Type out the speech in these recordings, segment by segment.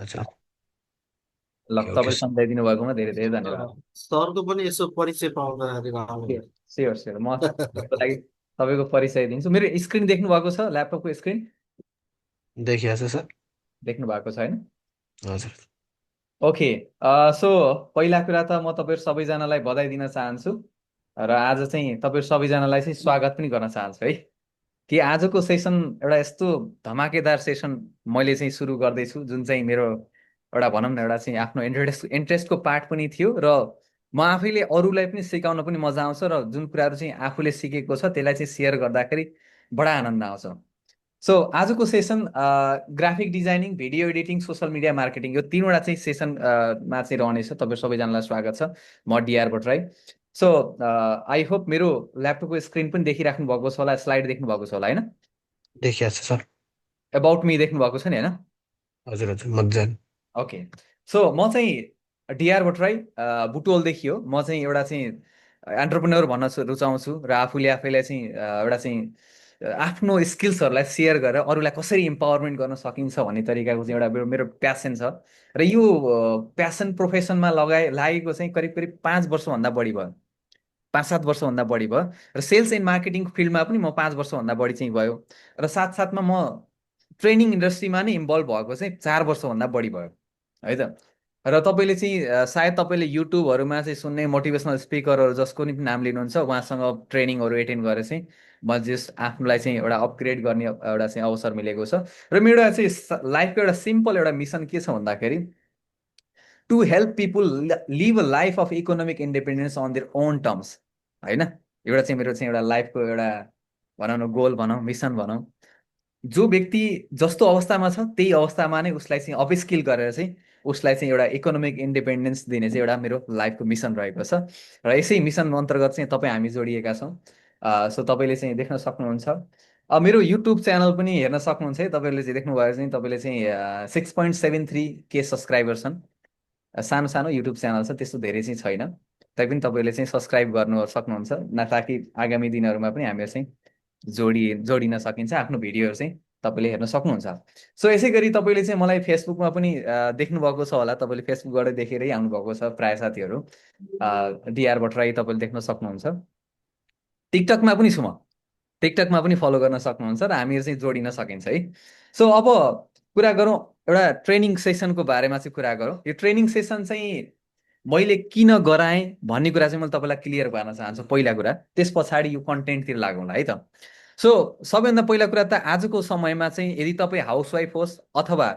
अच्छा। ल, okay okay. तपाईँ सम्झाइदिनु भएकोमा धेरै धेरै धन्यवाद। सरको पनि यसो परिचय पाउँदाखेरि राम्रो। स्योर स्योर स्योर, म तपाईँको लागि तपाईँको परिचय दिन्छु। मेरो स्क्रिन देख्नु भएको छ, ल्यापटपको स्क्रिन देखिया छ सर। देख्नु भएको छैन? हजुर। ओके। सो पहिला कुरा त म तपाईँहरू सबैजनालाई बधाई दिन चाहन्छु र आज चाहिँ तपाईँहरू सबैजनालाई चाहिँ स्वागत पनि गर्न चाहन्छु है। कि आजको सेसन एउटा यस्तो धमाकेदार सेसन मैले चाहिँ सुरु गर्दैछु, जुन चाहिँ मेरो एउटा भनौँ न एउटा चाहिँ आफ्नो इन्ट्रेस्टको पार्ट पनि थियो र म आफैले अरूलाई पनि सिकाउन पनि मजा आउँछ र जुन कुराहरू चाहिँ आफूले सिकेको छ त्यसलाई चाहिँ सेयर गर्दाखेरि बडा आनन्द आउँछ। सो आजको session graphic designing, video editing, social media marketing, यो तिनवटा चाहिँ सेसनमा चाहिँ रहनेछ। तपाईँ सबैजनालाई स्वागत छ। म DR Bhattarai. So I hope मेरो ल्यापटपको स्क्रिन पनि देखिराख्नु भएको छ होला, स्लाइड देख्नु भएको छ होला होइन? देखिया छ सर। एबाउट मी देख्नु भएको छ नि होइन? हजुर हजुर मजाले। ओके। सो म चाहिँ डिआर भट्टराई, बुटोलदेखि हो। म चाहिँ एउटा चाहिँ एन्टरप्रेन्योर भन्न रुचाउँछु र आफूले आफैलाई चाहिँ एउटा चाहिँ आफ्नो स्किल्सहरूलाई सेयर गरेर अरूलाई कसरी इम्पावरमेन्ट गर्न सकिन्छ भन्ने तरिकाको चाहिँ एउटा मेरो मेरो प्यासन छ। र यो प्यासन प्रोफेसनमा लागेको चाहिँ करिब करिब 5 वर्षभन्दा बढी भयो, 5-7 वर्षभन्दा बढी भयो। र सेल्स एन्ड मार्केटिङ फिल्डमा पनि म 5 वर्षभन्दा बढी चाहिँ भयो। र साथसाथमा म ट्रेनिङ इन्डस्ट्रीमा नै इन्भल्भ भएको चाहिँ 4 वर्षभन्दा बढी भयो है त। र तपाईँले चाहिँ सायद तपाईँले युट्युबहरूमा चाहिँ सुन्ने मोटिभेसनल स्पिकरहरू जसको नि नाम लिनुहुन्छ, उहाँसँग ट्रेनिङहरू एटेन्ड गरेर चाहिँ म जस आफूलाई चाहिँ एउटा अपग्रेड गर्ने एउटा चाहिँ अवसर मिलेको छ। र मेरो एउटा चाहिँ लाइफको एउटा सिम्पल एउटा मिसन के छ भन्दाखेरि to help people live a life of economic independence on their own terms होइन। एउटा चाहिँ मेरो चाहिँ एउटा लाइफको एउटा भनौँ न गोल भनौँ, मिसन भनौँ। जो व्यक्ति जस्तो अवस्थामा छ त्यही अवस्थामा नै उसलाई चाहिँ अपस्किल गरेर चाहिँ उसलाई चाहिँ एउटा इकोनोमिक इन्डिपेन्डेन्स दिने चाहिँ एउटा मेरो लाइफको मिसन रहेको छ। र यसै मिसन अन्तर्गत चाहिँ तपाईँ हामी जोडिएका छौँ। सो तपाईँले चाहिँ देख्न सक्नुहुन्छ। मेरो युट्युब च्यानल पनि हेर्न सक्नुहुन्छ है। तपाईँले चाहिँ देख्नुभयो चाहिँ तपाईँले चाहिँ 6.73K सब्सक्राइबर छन्। सानो सानो युट्युब च्यानल छ, त्यस्तो धेरै चाहिँ छैन। तैपनि तपाईँले चाहिँ सब्सक्राइब गर्नु सक्नुहुन्छ न, ताकि आगामी दिनहरूमा पनि हामीहरू चाहिँ जोडिन सकिन्छ। आफ्नो भिडियोहरू चाहिँ तपाईँले हेर्न सक्नुहुन्छ। सो यसै गरी तपाईँले चाहिँ मलाई फेसबुकमा पनि देख्नुभएको छ होला। तपाईँले फेसबुकबाट देखेरै आउनुभएको छ प्रायः साथीहरू। डिआर भट्टराई तपाईँले देख्न सक्नुहुन्छ। टिकटकमा पनि छु म, टिकटकमा पनि फलो गर्न सक्नुहुन्छ र हामीहरू चाहिँ जोडिन सकिन्छ है। सो अब कुरा गरौँ एउटा ट्रेनिङ सेसनको बारेमा चाहिँ कुरा गरौँ। यो ट्रेनिङ सेसन चाहिँ मैले किन गराएँ भन्ने कुरा चाहिँ मैले तपाईँलाई क्लियर गर्न चाहन्छु पहिला कुरा। त्यस पछाडि यो कन्टेन्टतिर लागौँला है त। सो सबैभन्दा पहिला कुरा त आजको समयमा चाहिँ यदि तपाईँ हाउसवाइफ होस् अथवा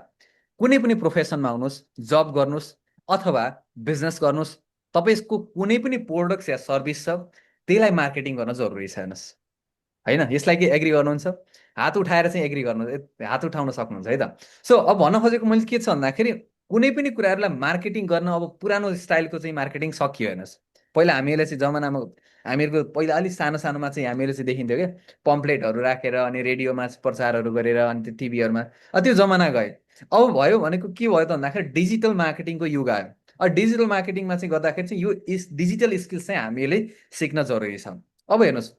कुनै पनि प्रोफेसनमा हुनुहोस्, जब गर्नुहोस् अथवा बिजनेस गर्नुहोस्, तपाईँको कुनै पनि प्रोडक्ट या सर्भिस छ त्यसलाई मार्केटिङ गर्न जरुरी छ हेर्नुहोस् होइन। यसलाई के एग्री गर्नुहुन्छ? हात उठाएर चाहिँ एग्री गर्नु, हात उठाउन सक्नुहुन्छ है त। सो अब भन्न खोजेको मैले के छ भन्दाखेरि कुनै पनि कुराहरूलाई मार्केटिङ गर्न अब पुरानो स्टाइलको चाहिँ मार्केटिङ सकियो हेर्नुहोस्। पहिला हामीहरूले चाहिँ जमानामा हामीहरूको पहिला अलिक सानो सानोमा चाहिँ हामीहरूले चाहिँ देखिन्थ्यो क्या, पम्पलेटहरू राखेर अनि रेडियोमा प्रचारहरू गरेर अनि त्यो टिभीहरूमा। त्यो जमाना गयो। अब भयो भनेको के भयो त भन्दाखेरि डिजिटल मार्केटिङको युग आयो। डिजिटल मार्केटिङमा चाहिँ गर्दाखेरि चाहिँ यो डिजिटल स्किल्स चाहिँ हामीले सिक्न जरुरी छ। अब हेर्नुहोस्,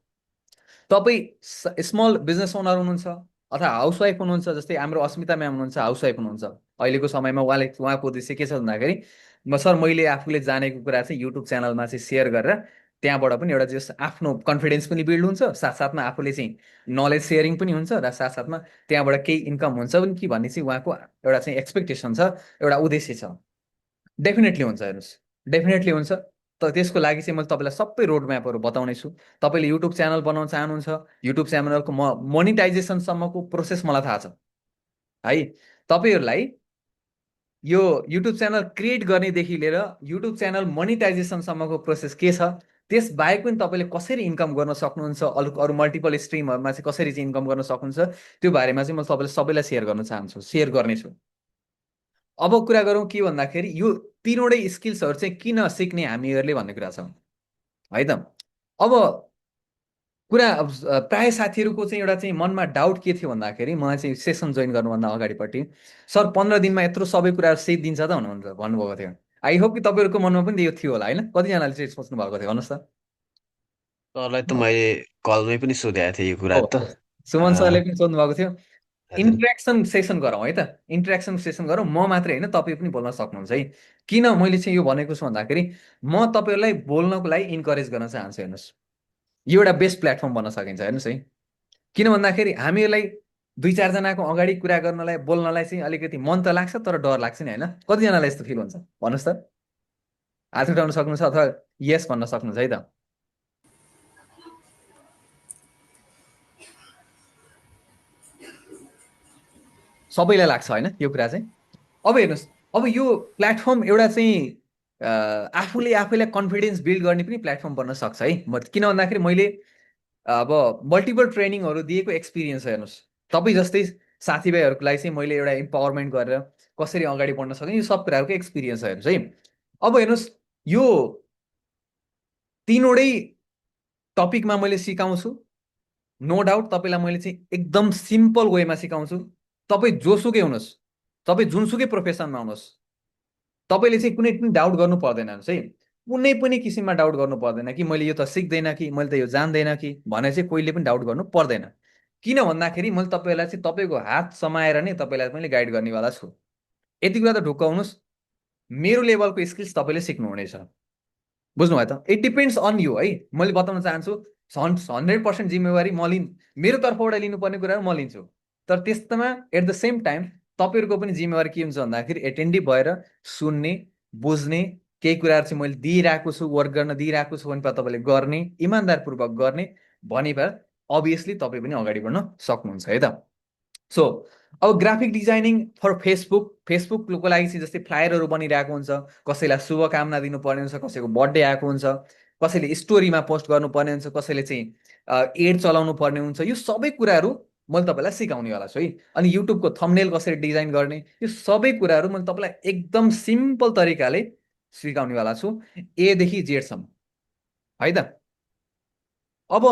तपाईँ स्मल बिजनेस ओनर हुनुहुन्छ अथवा हाउसवाइफ हुनुहुन्छ, जस्तै हाम्रो अस्मिता म्याम हुनुहुन्छ, हाउसवाइफ हुनुहुन्छ। अहिलेको समयमा उहाँको उद्देश्य के छ भन्दाखेरि सर मैले आफूले जानेको कुरा चाहिँ युट्युब च्यानलमा चाहिँ सेयर गरेर त्यहाँबाट पनि एउटा जस आफ्नो कन्फिडेन्स पनि बिल्ड हुन्छ, साथसाथमा आफूले चाहिँ नलेज सेयरिङ पनि हुन्छ र साथसाथमा त्यहाँबाट केही इन्कम हुन्छ पनि कि भन्ने चाहिँ उहाँको एउटा चाहिँ एक्सपेक्टेसन छ, एउटा उद्देश्य छ। डेफिनेटली हुन्छ हेर्नुहोस्, डेफिनेटली हुन्छ। त्यसको लागि चाहिँ मैले तपाईँलाई सबै रोड म्यापहरू बताउने छु। तपाईँले युट्युब च्यानल बनाउन चाहनुहुन्छ, युट्युब च्यानलको मोनिटाइजेसनसम्मको प्रोसेस मलाई थाहा छ है। तपाईँहरूलाई यो युट्युब च्यानल क्रिएट गर्नेदेखि लिएर युट्युब च्यानल मोनिटाइजेसनसम्मको प्रोसेस के छ, त्यस बाहेक पनि तपाईँले कसरी इन्कम गर्न सक्नुहुन्छ, अरू अरू मल्टिपल स्ट्रिमहरूमा चाहिँ कसरी चाहिँ इन्कम गर्न सक्नुहुन्छ, त्यो बारेमा चाहिँ म तपाईँलाई सबैलाई सेयर गर्न चाहन्छु, सेयर गर्नेछु। अब कुरा गरौँ के भन्दाखेरि यो तिनवटै स्किल्सहरू चाहिँ किन सिक्ने हामीहरूले भन्ने कुरा छ है त। अब कुरा प्राय साथीहरूको चाहिँ एउटा चाहिँ मनमा डाउट के थियो भन्दाखेरि मलाई चाहिँ सेसन जोइन गर्नुभन्दा अगाडिपट्टि सर 15 दिनमा यत्रो सबै कुराहरू सिक दिन्छ त भन्नुभएको थियो। आई होप कि तपाईँहरूको मनमा पनि यो थियो होला होइन? कतिजनाले चाहिँ सोच्नु भएको थियो भन्नुहोस् त। सरलाई त मैले कलमै पनि सोधेको थिएँ यो कुरा हो त। सुमन सरले पनि सोध्नु भएको थियो। हजुर इन्ट्रेक्सन सेसन गरौँ है त। इन्ट्रेक्सन सेसन गरौँ, म मात्रै होइन तपाईँ पनि बोल्न सक्नुहुन्छ है। किन मैले चाहिँ यो भनेको छु भन्दाखेरि म तपाईँहरूलाई बोल्नको लागि इन्करेज गर्न चाहन्छु। हेर्नुहोस्, यो एउटा बेस्ट प्लेटफर्म बन्न सकिन्छ। हेर्नुहोस् है, किन भन्दाखेरि हामीलाई दुई चारजनाको अगाडि कुरा गर्नलाई बोल्नलाई चाहिँ अलिकति मन त लाग्छ तर डर लाग्छ नि, होइन? कतिजनालाई यस्तो फिल हुन्छ भन्नुहोस् त? हात उठाउन सक्नुहुन्छ अथवा यस भन्न सक्नुहुन्छ है त? सबैलाई लाग्छ होइन यो कुरा चाहिँ? अब हेर्नुहोस्, अब यो प्लेटफर्म एउटा चाहिँ आफूले आफैलाई कन्फिडेन्स बिल्ड गर्ने पनि प्लेटफर्म बन्न सक्छ है। किन भन्दाखेरि मैले अब मल्टिपल ट्रेनिङहरू दिएको एक्सपिरियन्स छ। हेर्नुहोस्, तपाईँ जस्तै साथीभाइहरूलाई चाहिँ मैले एउटा इम्पावरमेन्ट गरेर कसरी अगाडि बढ्न सक्ने यो सब कुराहरूको एक्सपिरियन्स छ। हेर्नुहोस् है, अब हेर्नुहोस्, यो तिनवटै टपिकमा मैले सिकाउँछु। नो डाउट तपाईँलाई मैले चाहिँ एकदम सिम्पल वेमा सिकाउँछु। तपाईँ जोसुकै हुनुहोस्, तपाईँ जुनसुकै प्रोफेसनमा हुनुहोस्, तपाईँले चाहिँ कुनै पनि डाउट गर्नु पर्दैन। हेर्नुहोस् है, कुनै पनि किसिममा डाउट गर्नु पर्दैन कि मैले यो त सिक्दैन कि मैले त यो जान्दैन कि भनेर चाहिँ कहिले पनि डाउट गर्नु पर्दैन। किन भन्दाखेरि मैले तपाईँलाई चाहिँ तपाईँको हात समाएर नै तपाईँलाई मैले गाइड गर्नेवाला छु। यति कुरा त ढुक्क हुनुहोस्, मेरो लेभलको स्किल्स तपाईँले सिक्नुहुनेछ। बुझ्नुभयो त? इट डिपेन्ड्स अन यु है। मैले बताउन चाहन्छु 100% जिम्मेवारी म मेरो तर्फबाट लिनुपर्ने कुराहरू म लिन्छु। तर त्यस्तोमा एट द सेम टाइम तपाईँहरूको पनि जिम्मेवारी के हुन्छ भन्दाखेरि एटेन्टिभ भएर सुन्ने, बुझ्ने, केही कुराहरू चाहिँ मैले दिइरहेको छु, वर्क गर्न दिइरहेको छु भने तपाईँले गर्ने, इमान्दारपूर्वक गर्ने भने अभियसली तपाईँ पनि अगाडि बढ्न सक्नुहुन्छ है त। सो अब ग्राफिक डिजाइनिङ फर फेसबुकको लागि चाहिँ जस्तै फ्लायरहरू बनिरहेको हुन्छ, कसैलाई शुभकामना दिनुपर्ने हुन्छ, कसैको बर्थडे आएको हुन्छ, कसैले स्टोरीमा पोस्ट गर्नुपर्ने हुन्छ, कसैले चाहिँ एड चलाउनु पर्ने हुन्छ। यो सबै कुराहरू मैले तपाईँलाई सिकाउनेवाला छु है। अनि युट्युबको थम्बनेल कसरी डिजाइन गर्ने, यो सबै कुराहरू मैले तपाईँलाई एकदम सिम्पल तरिकाले सिकाउनेवाला छु, एदेखि जेडसम्म है त। अब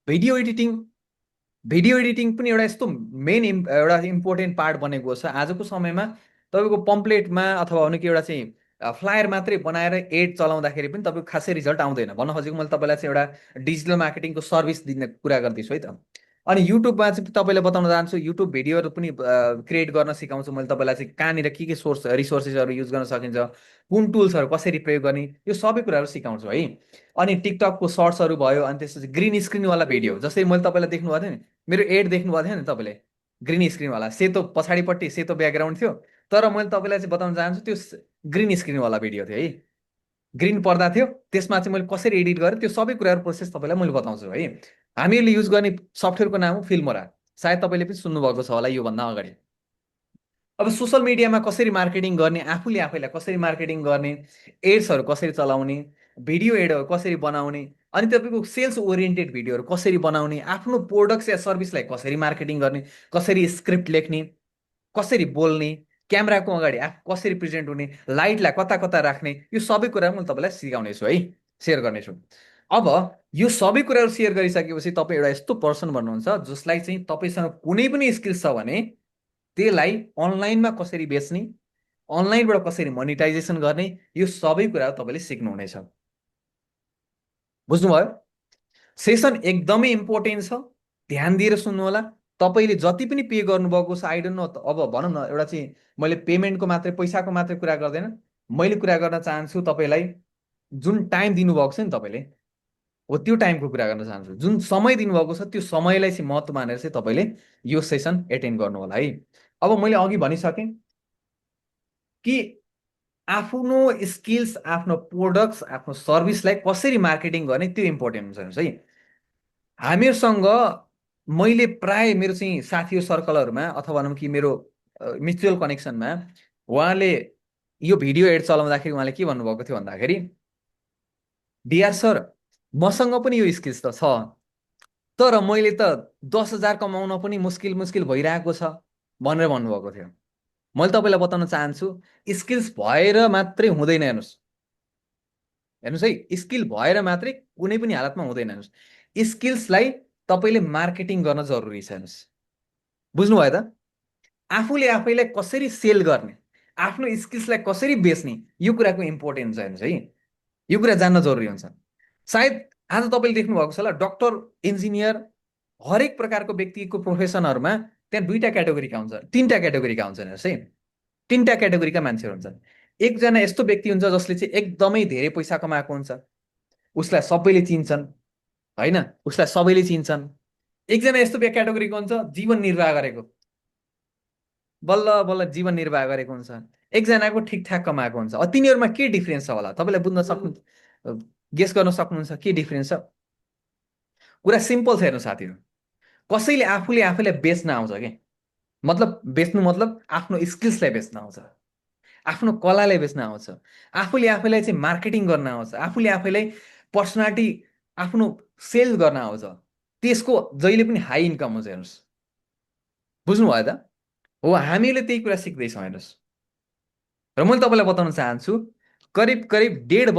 भिडियो एडिटिङ पनि एउटा यस्तो मेन एउटा इम्पोर्टेन्ट पार्ट बनेको छ आजको समयमा। तपाईँको पम्पलेटमा अथवा अरू एउटा चाहिँ फ्लायर मात्रै बनाएर एड चलाउँदाखेरि पनि तपाईँको खासै रिजल्ट आउँदैन। भन्न खोजेको मैले तपाईँलाई चाहिँ एउटा डिजिटल मार्केटिङको सर्भिस दिने कुरा गर्दैछु है त। अनि युट्युबमा चाहिँ तपाईँलाई बताउन चाहन्छु, युट्युब भिडियोहरू पनि क्रिएट गर्न सिकाउँछु मैले तपाईँलाई चाहिँ कहाँनिर के सोर्स रिसोर्सेसहरू युज गर्न सकिन्छ, कुन टुल्सहरू कसरी प्रयोग गर्ने, यो सबै कुराहरू सिकाउँछु है। अनि टिकटकको सर्ट्सहरू भयो, अनि त्यसपछि ग्रिन स्क्रिनवाला भिडियो, जस्तै मैले तपाईँलाई देख्नुभएको थियो नि, मेरो एड देख्नुभएको थियो नि तपाईँले, ग्रिन स्क्रिनवाला सेतो पछाडिपट्टि सेतो ब्याकग्राउन्ड थियो, तर मैले तपाईँलाई चाहिँ बताउन चाहन्छु त्यो ग्रिन स्क्रिनवाला भिडियो थियो है। ग्रिन पर्दा थियो, त्यसमा चाहिँ मैले कसरी एडिट गरेँ त्यो सबै कुराहरू प्रोसेस तपाईँलाई मैले बताउँछु है। हामीले युज गर्ने सफ्टवेयरको नाम हो फिल्मोरा, सायद तपाईँले पनि सुन्नुभएको छ होला योभन्दा अगाडि। अब सोसल मिडियामा कसरी मार्केटिङ गर्ने, आफूले आफैलाई कसरी मार्केटिङ गर्ने, एड्सहरू कसरी चलाउने, भिडियो एडहरू कसरी बनाउने, अनि तपाईँको सेल्स ओरिएन्टेड भिडियोहरू कसरी बनाउने, आफ्नो प्रोडक्ट्स या सर्भिसलाई कसरी मार्केटिङ गर्ने, कसरी स्क्रिप्ट लेख्ने, कसरी बोल्ने, क्यामेराको अगाडि कसरी प्रेजेन्ट हुने, लाइटलाई कता कता राख्ने, यो सबै कुराहरू म तपाईँलाई सिकाउनेछु है, सेयर गर्नेछु। अब यो सबै कुराहरू सेयर गरिसकेपछि तपाईँ एउटा यस्तो पर्सन भन्नुहुन्छ जसलाई चाहिँ तपाईँसँग कुनै पनि स्किल्स छ भने त्यसलाई अनलाइनमा कसरी बेच्ने, अनलाइनबाट कसरी मोनिटाइजेसन गर्ने, यो सबै कुराहरू तपाईँले सिक्नुहुनेछ। बुझ्नुभयो? सेसन एकदमै इम्पोर्टेन्ट छ, ध्यान दिएर सुन्नु होला। तपाईँले जति पनि पे गर्नुभएको छ, आई डोन्ट नो, अब भनौँ न एउटा चाहिँ मैले पेमेन्टको मात्रै पैसाको मात्रै कुरा गर्दैन, मैले कुरा गर्न चाहन्छु तपाईँलाई जुन टाइम दिनुभएको छ नि तपाईँले, हो त्यो टाइमको कुरा गर्न चाहन्छु। जुन समय दिनुभएको छ त्यो समयलाई चाहिँ महत्त्व मानेर चाहिँ तपाईँले यो सेसन एटेन्ड गर्नु होला है। अब मैले अघि भनिसकेँ कि आफ्नो स्किल्स, आफ्नो प्रोडक्ट्स, आफ्नो सर्भिसलाई कसरी मार्केटिङ गर्ने त्यो इम्पोर्टेन्ट हुन्छ है। हामीहरूसँग मैले प्राय मेरो चाहिँ साथीहरू सर्कलहरूमा अथवा भनौँ कि मेरो म्युचुअल कनेक्सनमा उहाँले यो भिडियो एड चलाउँदाखेरि उहाँले के भन्नुभएको थियो भन्दाखेरि, डिआर सर मसँग पनि यो स्किल्स त छ, तर मैले त 10,000 कमाउन पनि मुस्किल भइरहेको छ भनेर भन्नुभएको थियो। मैले तपाईँलाई बताउन चाहन्छु स्किल्स भएर मात्रै हुँदैन। हेर्नुहोस् है, स्किल भएर मात्रै कुनै पनि हालतमा हुँदैन। हेर्नुहोस्, स्किल्सलाई तपाईँले मार्केटिङ गर्न जरुरी छ। हेर्नुहोस्, बुझ्नुभयो त? आफूले आफैलाई कसरी सेल गर्ने, आफ्नो स्किल्सलाई कसरी बेच्ने, यो कुराको इम्पोर्टेन्स छ। हेर्नुहोस् है, यो कुरा जान्न जरुरी हुन्छ। सायद आज तपाईँले देख्नु भएको छ होला, डक्टर, इन्जिनियर, हरेक प्रकारको व्यक्तिको प्रोफेसनहरूमा त्यहाँ दुईटा क्याटेगोरीका हुन्छ, तिनवटा क्याटेगोरीका हुन्छन् हेर्नुहोस् है, तिनवटा क्याटेगोरीका मान्छेहरू हुन्छन्। एकजना यस्तो व्यक्ति हुन्छ जसले चाहिँ एकदमै धेरै पैसा कमाएको हुन्छ, उसलाई सबैले चिन्छन् होइन, उसलाई सबैले चिन्छन्। एकजना यस्तो क्याटेगोरीको हुन्छ जीवन निर्वाह गरेको, बल्ल बल्ल जीवन निर्वाह गरेको हुन्छ। एकजनाको ठिकठाक कमाएको हुन्छ। तिनीहरूमा के डिफ्रेन्स छ होला तपाईँलाई बुझ्न सक्नु, गेस गर्न सक्नुहुन्छ के डिफ्रेन्स छ? कुरा सिम्पल छ हेर्नु साथीहरू, कसैले आफूले आफैलाई बेच्न आउँछ कि, मतलब बेच्नु मतलब आफ्नो स्किल्सलाई बेच्न आउँछ, आफ्नो कलालाई बेच्न आउँछ, आफूले आफैलाई चाहिँ मार्केटिङ गर्न आउँछ, आफूले आफैलाई पर्सनालिटी आफ्नो सेल गर्न आउँछ, त्यसको जहिले पनि हाई इन्कम हुन्छ हेर्नुहोस्। बुझ्नुभयो त? हो, हामीले त्यही कुरा सिक्दैछौँ हेर्नुहोस्। र मैले तपाईँलाई बताउन चाहन्छु, करिब करिब 1.5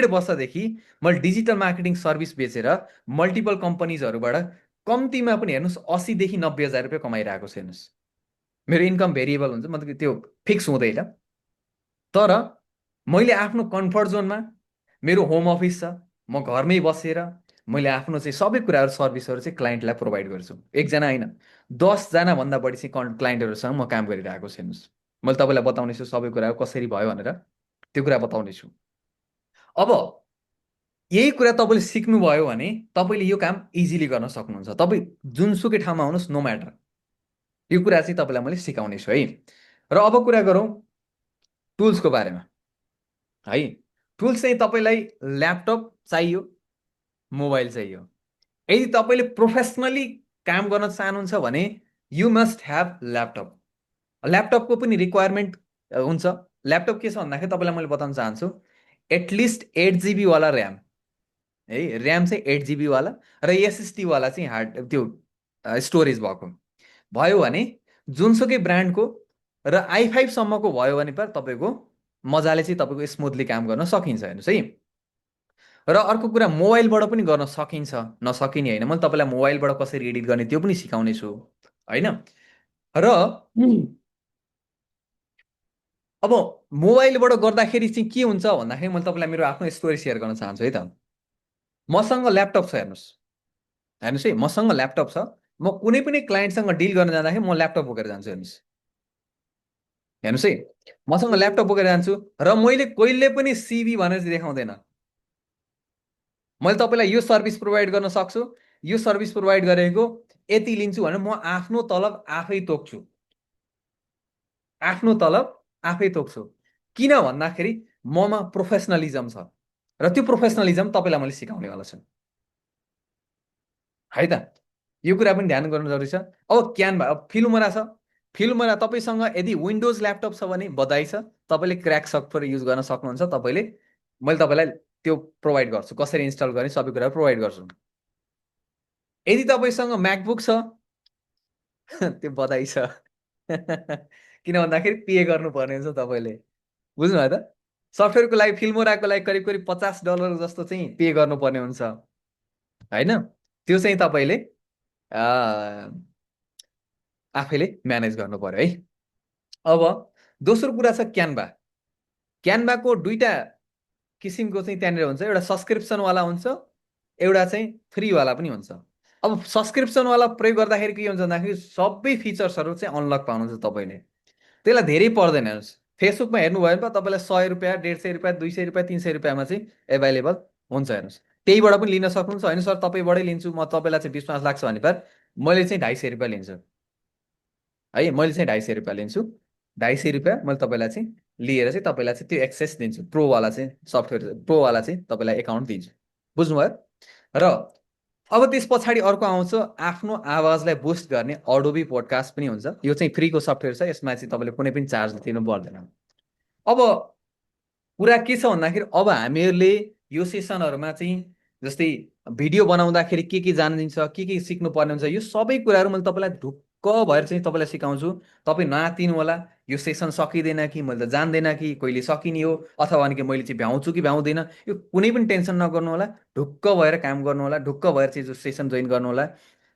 वर्षदेखि मैले डिजिटल मार्केटिङ सर्भिस बेचेर मल्टिपल कम्पनीजहरूबाट कम्तीमा पनि हेर्नुहोस् 80,000 देखि 90,000 रुपियाँ कमाइरहेको छु हेर्नुहोस्। मेरो इन्कम भेरिएबल हुन्छ, मतलब त्यो फिक्स हुँदैन। तर मैले आफ्नो कम्फर्ट जोनमा, मेरो होम अफिस छ, म घरमै बसेर मैले आफ्नो चाहिँ सबै कुराहरू सर्भिसहरू चाहिँ क्लाइन्टलाई प्रोभाइड गर्छु। एकजना होइन, 10जना भन्दा बढी चाहिँ क्लाइन्टहरूसँग म काम गरिरहेको छु हेर्नुहोस्। मैले तपाईँलाई बताउनेछु सबै कुराहरू कसरी भयो भनेर, त्यो कुरा बताउनेछु। अब यही कुरा तपाईँले सिक्नुभयो भने तपाईँले यो काम इजिली गर्न सक्नुहुन्छ। तपाईँ जुनसुकै ठाउँमा हुनुहोस्, नो म्याटर, यो कुरा चाहिँ तपाईँलाई मैले सिकाउने छु है। र अब कुरा गरौँ टुल्सको बारेमा है। टुल्स चाहिँ तपाईँलाई ल्यापटप चाहियो, मोबाइल चाहियो। यदि तपाईँले प्रोफेसनली काम गर्न चाहनुहुन्छ भने यु मस्ट ह्याभ ल्यापटप। ल्यापटपको पनि रिक्वायरमेन्ट हुन्छ। ल्यापटप के छ भन्दाखेरि तपाईँलाई मैले बताउन चाहन्छु, एटलिस्ट 8 GB वाला ऱ्याम है, ऱ्याम चाहिँ 8 GB वाला र एसएसडी वाला चाहिँ हार्ड त्यो स्टोरेज भएको भयो भने जुनसुकै ब्रान्डको र i5सम्मको भयो भने पर तपाईँको मजाले चाहिँ तपाईँको स्मुथली काम गर्न सकिन्छ हेर्नुहोस् है। र अर्को कुरा, मोबाइलबाट पनि गर्न सकिन्छ, नसकिने होइन। मैले तपाईँलाई मोबाइलबाट कसरी एडिट गर्ने त्यो पनि सिकाउने छु होइन। र अब मोबाइलबाट गर्दाखेरि चाहिँ के हुन्छ भन्दाखेरि मैले तपाईँलाई मेरो आफ्नो स्टोरी सेयर गर्न चाहन्छु है त। मसँग ल्यापटप छ हेर्नुहोस्, हेर्नुहोस् है, मसँग ल्यापटप छ। म कुनै पनि क्लाइन्टसँग डिल गर्न जाँदाखेरि म ल्यापटप बोकेर जान्छु हेर्नुहोस्, हेर्नुहोस् है, मसँग ल्यापटप बोकेर जान्छु र मैले कहिले पनि सिभी भनेर चाहिँ देखाउँदैन। मैले तपाईँलाई यो सर्भिस प्रोभाइड गर्न सक्छु, यो सर्भिस प्रोभाइड गरेको यति लिन्छु भनेर म आफ्नो तलब आफै तोक्छु, आफ्नो तलब आफै तोक्छु। किन भन्दाखेरि ममा प्रोफेसनलिजम छ र त्यो प्रोफेसनलिजम तपाईँलाई मैले सिकाउनेवाला छु है त। यो कुरा पनि ध्यान गर्नु जरुरी छ। अब क्यानभा, अब फिल्मोरा छ, फिल्मोरा तपाईँसँग यदि विन्डोज ल्यापटप छ भने बधाई छ, तपाईँले क्र्याक सफ्टवेयर युज गर्न सक्नुहुन्छ। तपाईँले, मैले तपाईँलाई त्यो प्रोभाइड गर्छु, कसरी इन्स्टल गर्ने सबै कुरा प्रोभाइड गर्छु। यदि तपाईँसँग म्याकबुक छ त्यो बधाई छ किन भन्दाखेरि पे गर्नुपर्ने हुन्छ तपाईँले, बुझ्नुभयो त? सफ्टवेयरको लागि, फिल्मोराको लागि करिब करिब $50 जस्तो चाहिँ पे गर्नुपर्ने हुन्छ होइन। त्यो चाहिँ तपाईँले आफैले म्यानेज गर्नु पर्यो है। अब दोस्रो कुरा छ क्यानभा। क्यानभाको दुईटा किसिमको चाहिँ त्यहाँनिर हुन्छ, एउटा सब्सक्रिप्सनवाला हुन्छ, एउटा चाहिँ फ्रीवाला पनि हुन्छ। अब सब्सक्रिप्सनवाला प्रयोग गर्दाखेरि के हुन्छ भन्दाखेरि सबै फिचर्सहरू चाहिँ अनलक पाउनुहुन्छ तपाईँले, त्यसलाई धेरै पर्दैन। हेर्नुहोस्, फेसबुकमा हेर्नुभयो भने तपाईँलाई 100 रुपियाँ, 150 रुपियाँ, 200 रुपियाँ, 300 रुपियाँमा चाहिँ एभाइलेबल हुन्छ हेर्नुहोस्। त्यहीबाट पनि लिन सक्नुहुन्छ। होइन सर तपाईँबाटै लिन्छु, म तपाईँलाई चाहिँ विश्वास लाग्छ भने पर मैले चाहिँ 250 रुपियाँ लिन्छु है, मैले चाहिँ 250 रुपियाँ लिन्छु। 250 रुपियाँ मैले तपाईँलाई चाहिँ लिएर चाहिँ तपाईँलाई चाहिँ त्यो एक्सेस दिन्छु, प्रोवाला चाहिँ सफ्टवेयर, प्रोवाला चाहिँ तपाईँलाई एकाउन्ट दिन्छु, बुझ्नुभयो? र अब त्यस पछाडि अर्को आउँछ आफ्नो आवाजलाई बुस्ट गर्ने अडोबी पोडकास्ट पनि हुन्छ। यो चाहिँ फ्रीको सफ्टवेयर छ, यसमा चाहिँ तपाईँले कुनै पनि चार्ज दिनु पर्दैन। अब कुरा के छ भन्दाखेरि अब हामीहरूले यो सेसनहरूमा चाहिँ जस्तै भिडियो बनाउँदाखेरि के जानिन्छ, के सिक्नुपर्ने हुन्छ, यो सबै कुराहरू मैले तपाईँलाई ढुक्क भएर चाहिँ तपाईँलाई सिकाउँछु। तपाईँ नआत्तिनु होला, यो सेसन सकिँदैन कि मैले त जान्दैन कि कहिले सकिने हो, अथवा अनि कि मैले चाहिँ भ्याउँछु कि भ्याउँदैन, यो कुनै पनि टेन्सन नगर्नु होला। ढुक्क भएर काम गर्नु होला, ढुक्क भएर चाहिँ जो सेसन जोइन गर्नु होला।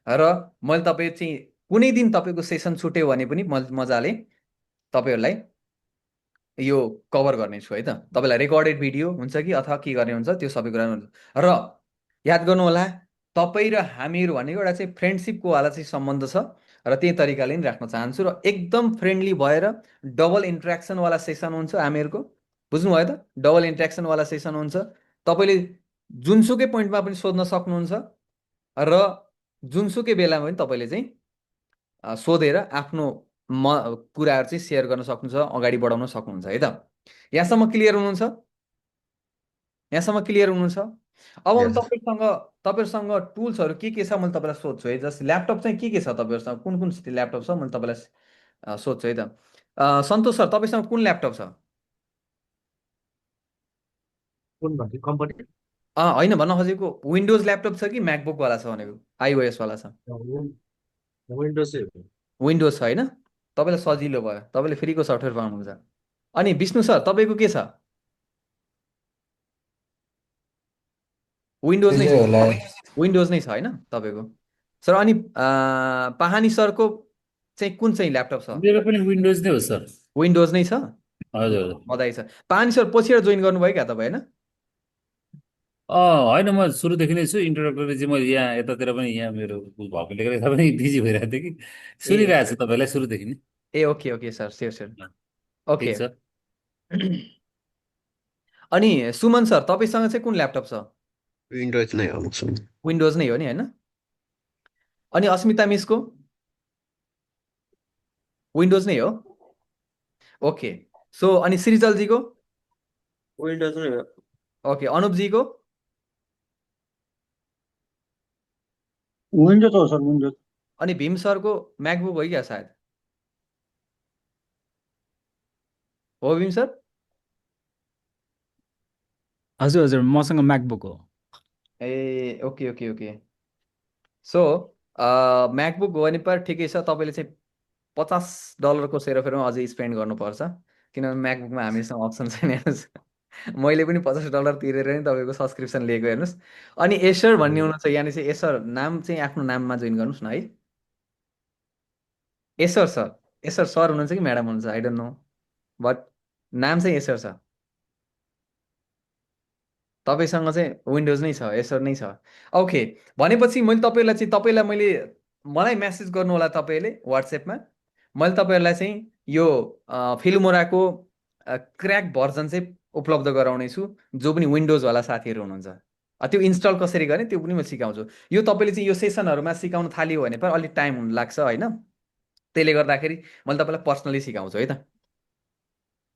र मैले तपाईँ चाहिँ कुनै दिन तपाईँको सेसन छुट्यो भने पनि मजाले तपाईँहरूलाई यो कभर गर्नेछु है त। तपाईँलाई रेकर्डेड भिडियो हुन्छ कि अथवा के गर्ने हुन्छ त्यो सबै कुरा हुन्छ। र याद गर्नु होला, तपाईँ र हामीहरू भनेको एउटा चाहिँ फ्रेन्डसिपको वाला चाहिँ सम्बन्ध छ र त्यही तरिकाले नि राख्न चाहन्छु र एकदम फ्रेन्डली भएर डबल इन्ट्रेक्सनवाला सेसन हुन्छ हामीहरूको। बुझ्नुभयो त? डबल इन्ट्रेक्सनवाला सेसन हुन्छ। तपाईँले जुनसुकै पोइन्टमा पनि सोध्न सक्नुहुन्छ र जुनसुकै बेलामा पनि तपाईँले चाहिँ सोधेर आफ्नो कुराहरू चाहिँ सेयर गर्न सक्नुहुन्छ, अगाडि बढाउन सक्नुहुन्छ है त। यहाँसम्म क्लियर हुनुहुन्छ? यहाँसम्म क्लियर हुनुहुन्छ? अब म यस सर। तपाईँहरूसँग टुल्सहरू के छ मैले तपाईँलाई सोध्छु है। जस्ट ल्यापटप चाहिँ के छ तपाईँहरूसँग, कुन कुन ल्यापटप छ मैले तपाईँलाई सोध्छु है त। सन्तोष सर, तपाईँसँग कुन ल्यापटप छ? कुन भन्यो कम्पनी? होइन भन्न खोजेको विन्डोज ल्यापटप छ कि म्याकबुकवाला छ भनेको, आइओएसवाला छ? विन्डोज विन्डोज छ होइन? तपाईँलाई सजिलो भयो, तपाईँले फ्रीको सफ्टवेयर पाउनुहुन्छ। अनि विष्णु सर तपाईँको के छ? विन्डोज नै त्यही छ? होला। विन्डोज नै छ होइन तपाईँको? सर अनि पाहानी सरको चाहिँ कुन चाहिँ ल्यापटप छ? मेरो पनि विन्डोज नै हो सर। विन्डोज नै छ? हजुर। बधाई छ। पाहानी सर पछिबाट जोइन गर्नुभयो क्या तपाईँ होइन? होइन, म सुरुदेखि नै छु। इन्ट्रोडक्टरी चाहिँ मैले यहाँ यतातिर पनि यहाँ मेरो भएकोले गर्दा यता पनि बिजी भइरहेको थिएँ कि ए सुनिरहेको छु तपाईँलाई सुरुदेखि नै। Ah okay okay sir, sure sure. ल, ओके। ठिक छ। अनि सुमन सर तपाईँसँग चाहिँ कुन ल्यापटप छ? विन्डोज नै हो मसँग। विन्डोज नै हो नि होइन? अनि अस्मिता मिसको विन्डोज नै हो? ओके। सो अनि सृजलजीको? विन्डोज नै हो। ओके। अनुपजीको? विन्डोज हो सर, विन्डोज। अनि भीम सरको म्याकबुक हो क्या सायद? हो भीम सर? हजुर हजुर, मसँग म्याकबुक हो। Ah okay okay okay. So MacBook हो भने पर ठिकै छ। तपाईँले चाहिँ $50 सेरोफेरमा अझै स्पेन्ड गर्नुपर्छ, किनभने म्याकबुकमा हामीसँग अप्सन छैन हेर्नुहोस्। मैले पनि $50 तिरेर नि तपाईँको सब्सक्रिप्सन लिएको हेर्नुहोस्। अनि एसर भन्ने हुनुहुन्छ यहाँनिर चाहिँ, एसर नाम चाहिँ आफ्नो नाममा जोइन गर्नुहोस् न है। एसर सर, एसर सर हुनुहुन्छ कि म्याडम हुनुहुन्छ आई डोन्ट नो, बट नाम चाहिँ एसर छ। तपाईँसँग चाहिँ विन्डोज नै छ, एसर नै छ। ओके। भनेपछि मैले तपाईँलाई मलाई मेसेज गर्नु होला तपाईँले वाट्सएपमा। मैले तपाईँहरूलाई चाहिँ यो फिल्मोराको क्र्याक भर्जन चाहिँ उपलब्ध गराउनेछु, जो पनि विन्डोजवाला साथीहरू हुनुहुन्छ। त्यो इन्स्टल कसरी गर्ने त्यो पनि म सिकाउँछु। यो तपाईँले चाहिँ यो सेसनहरूमा सिकाउन थाल्यो भने पनि अलिक टाइम हुन लाग्छ होइन? त्यसले गर्दाखेरि मैले तपाईँलाई पर्सनली सिकाउँछु है त।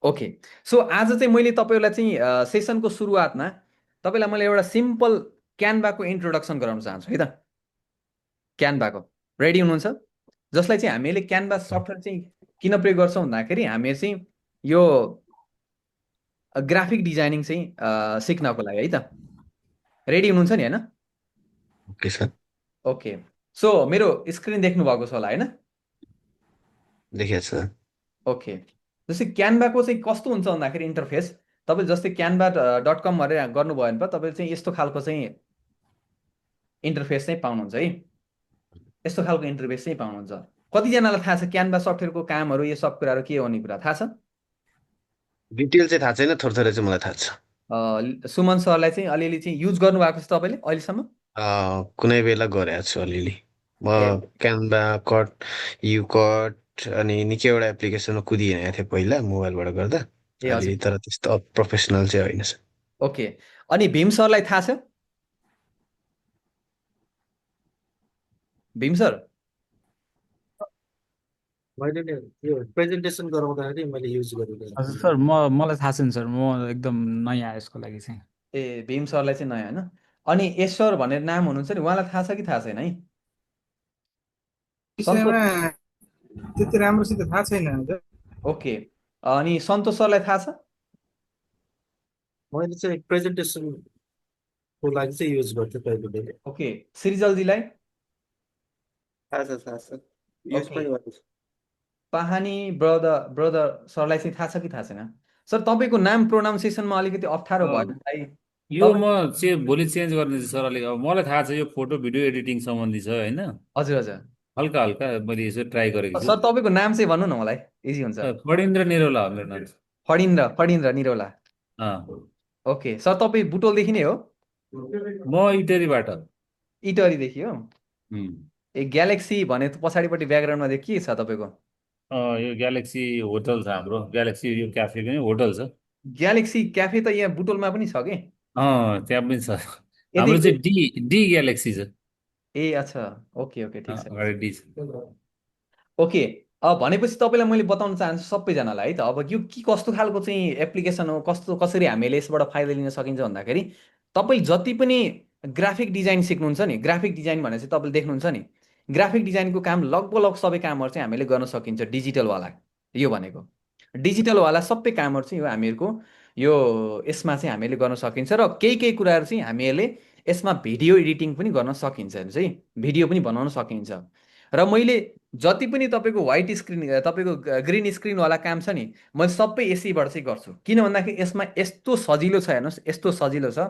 ओके। सो आज चाहिँ मैले तपाईँहरूलाई चाहिँ सेसनको सुरुवातमा तपाईँलाई मैले एउटा सिम्पल क्यानभाको इन्ट्रोडक्सन गराउन चाहन्छु है त। क्यानभाको रेडी हुनुहुन्छ? जसलाई चाहिँ हामीले क्यानभा सफ्टवेयर चाहिँ किन प्रयोग गर्छौँ भन्दाखेरि हामी चाहिँ यो ग्राफिक डिजाइनिङ चाहिँ सिक्नको लागि है त। रेडी हुनुहुन्छ नि होइन? Okay sir. ओके। सो मेरो स्क्रिन देख्नु भएको छ होला होइन? देखिएको छ सर। ओके। जस्तै क्यानभाको चाहिँ कस्तो हुन्छ भन्दाखेरि इन्टरफेस, तपाईँ जस्तै canva.com गरेर गर्नुभयो भने तपाईँले चाहिँ यस्तो खालको चाहिँ इन्टरफेस चाहिँ पाउनुहुन्छ है। यस्तो खालको इन्टरफेस चाहिँ पाउनुहुन्छ। कतिजनालाई थाहा छ क्यानभा सफ्टवेयरको कामहरू, यो सब कुराहरू के हो भन्ने कुरा थाहा छ? डिटेल चाहिँ थाहा छैन, थोरै थोरै चाहिँ मलाई थाहा छ। सुमन सरलाई चाहिँ अलिअलि चाहिँ युज गर्नुभएको छ तपाईँले अहिलेसम्म? कुनै बेला गरेको छु अलिअलि म। ए क्यानभा, कट, युकट अनि निकैवटा एप्लिकेसनमा कुदिरहेको थिएँ पहिला मोबाइलबाट गर्दा। ए अलि हजुर। तर त्यस्तो प्रोफेसनल चाहिँ होइन सर। ओके। अनि भीम सरलाई थाहा छ? भीम सर? मैले नि यो प्रेजेन्टेसन गराउँदाखेरि मैले युज गरेको। हजुर सर, मलाई थाहा छैन सर, म एकदम नयाँ यसको लागि चाहिँ। ए भीम सरलाई चाहिँ नयाँ होइन? अनि एसर भनेर नाम हुनुहुन्छ नि, उहाँलाई थाहा छ कि थाहा छैन है? सन्तोष? विषयमा त्यति राम्रोसित थाहा छैन हजुर। ओके। अनि सन्तोष सरलाई थाहा छ? मैले चाहिँ प्रेजेन्टेसनको लागि चाहिँ युज गर्थेँ कहिले कहिले। ओके। सृजलजीलाई? थाहा छ, थाहा छ, युज ओके। पनि गर्छु। पाहानी ब्रदर सरलाई चाहिँ थाहा छ कि थाहा छैन? सर तपाईँको नाम प्रोनाउन्सिएसनमा अलिकति अप्ठ्यारो भयो भाइ। यो म भोलि चेन्ज गरिदिन्छु सर। अलिक अब मलाई थाहा छ यो फोटो भिडियो एडिटिङ सम्बन्धी छ होइन। हजुर हजुर। हल्का हल्का मैले यसो ट्राई गरेको छु। सर तपाईँको नाम चाहिँ भन्नु न मलाई, इजी हुन्छ। फणीन्द्र निरौला हो मेरो नाम। फणीन्द्र निरौला। अँ, ओके। सर तपाईँ बुटोलदेखि नै हो? म इटरीबाट। इटरी देखियो उम्, ए ग्यालेक्सी भने त पछाडिपट्टि ब्याकग्राउन्डमा देखि के छ तपाईँको यो ग्यालेक्सी होटल छ हाम्रो ग्यालेक्सी यो क्याफे पनि होटल छ ग्यालेक्सी क्याफे त यहाँ बुटोलमा पनि छ कि त्यहाँ पनि छ यदि हाम्रो चाहिँ डी डी ग्यालेक्सी छ ए अच्छा ओके ओके ठिक छ अगाडि डी छ ओके अब भनेपछि तपाईँलाई मैले बताउन चाहन्छु सबैजनालाई है त अब यो के कस्तो खालको चाहिँ एप्लिकेसन हो कस्तो कसरी हामीले यसबाट फाइदा लिन सकिन्छ भन्दाखेरि तपाईँ जति पनि ग्राफिक डिजाइन सिक्नुहुन्छ नि ग्राफिक डिजाइन भनेपछि तपाईँले देख्नुहुन्छ नि ग्राफिक डिजाइनको काम लगभग सबै कामहरू चाहिँ हामीले गर्न सकिन्छ डिजिटलवाला यो भनेको डिजिटलवाला सबै कामहरू चाहिँ यो हामीहरूको यो यसमा चाहिँ हामीले गर्न सकिन्छ र केही केही कुराहरू चाहिँ हामीहरूले यसमा भिडियो एडिटिङ पनि गर्न सकिन्छ हेर्नुहोस् है भिडियो पनि बनाउन सकिन्छ र मैले जति पनि तपाईँको व्हाइट स्क्रिन तपाईँको ग्रिन स्क्रिनवाला काम छ नि मैले सबै यसैबाट चाहिँ गर्छु किन भन्दाखेरि यसमा यस्तो सजिलो छ हेर्नुहोस् यस्तो सजिलो छ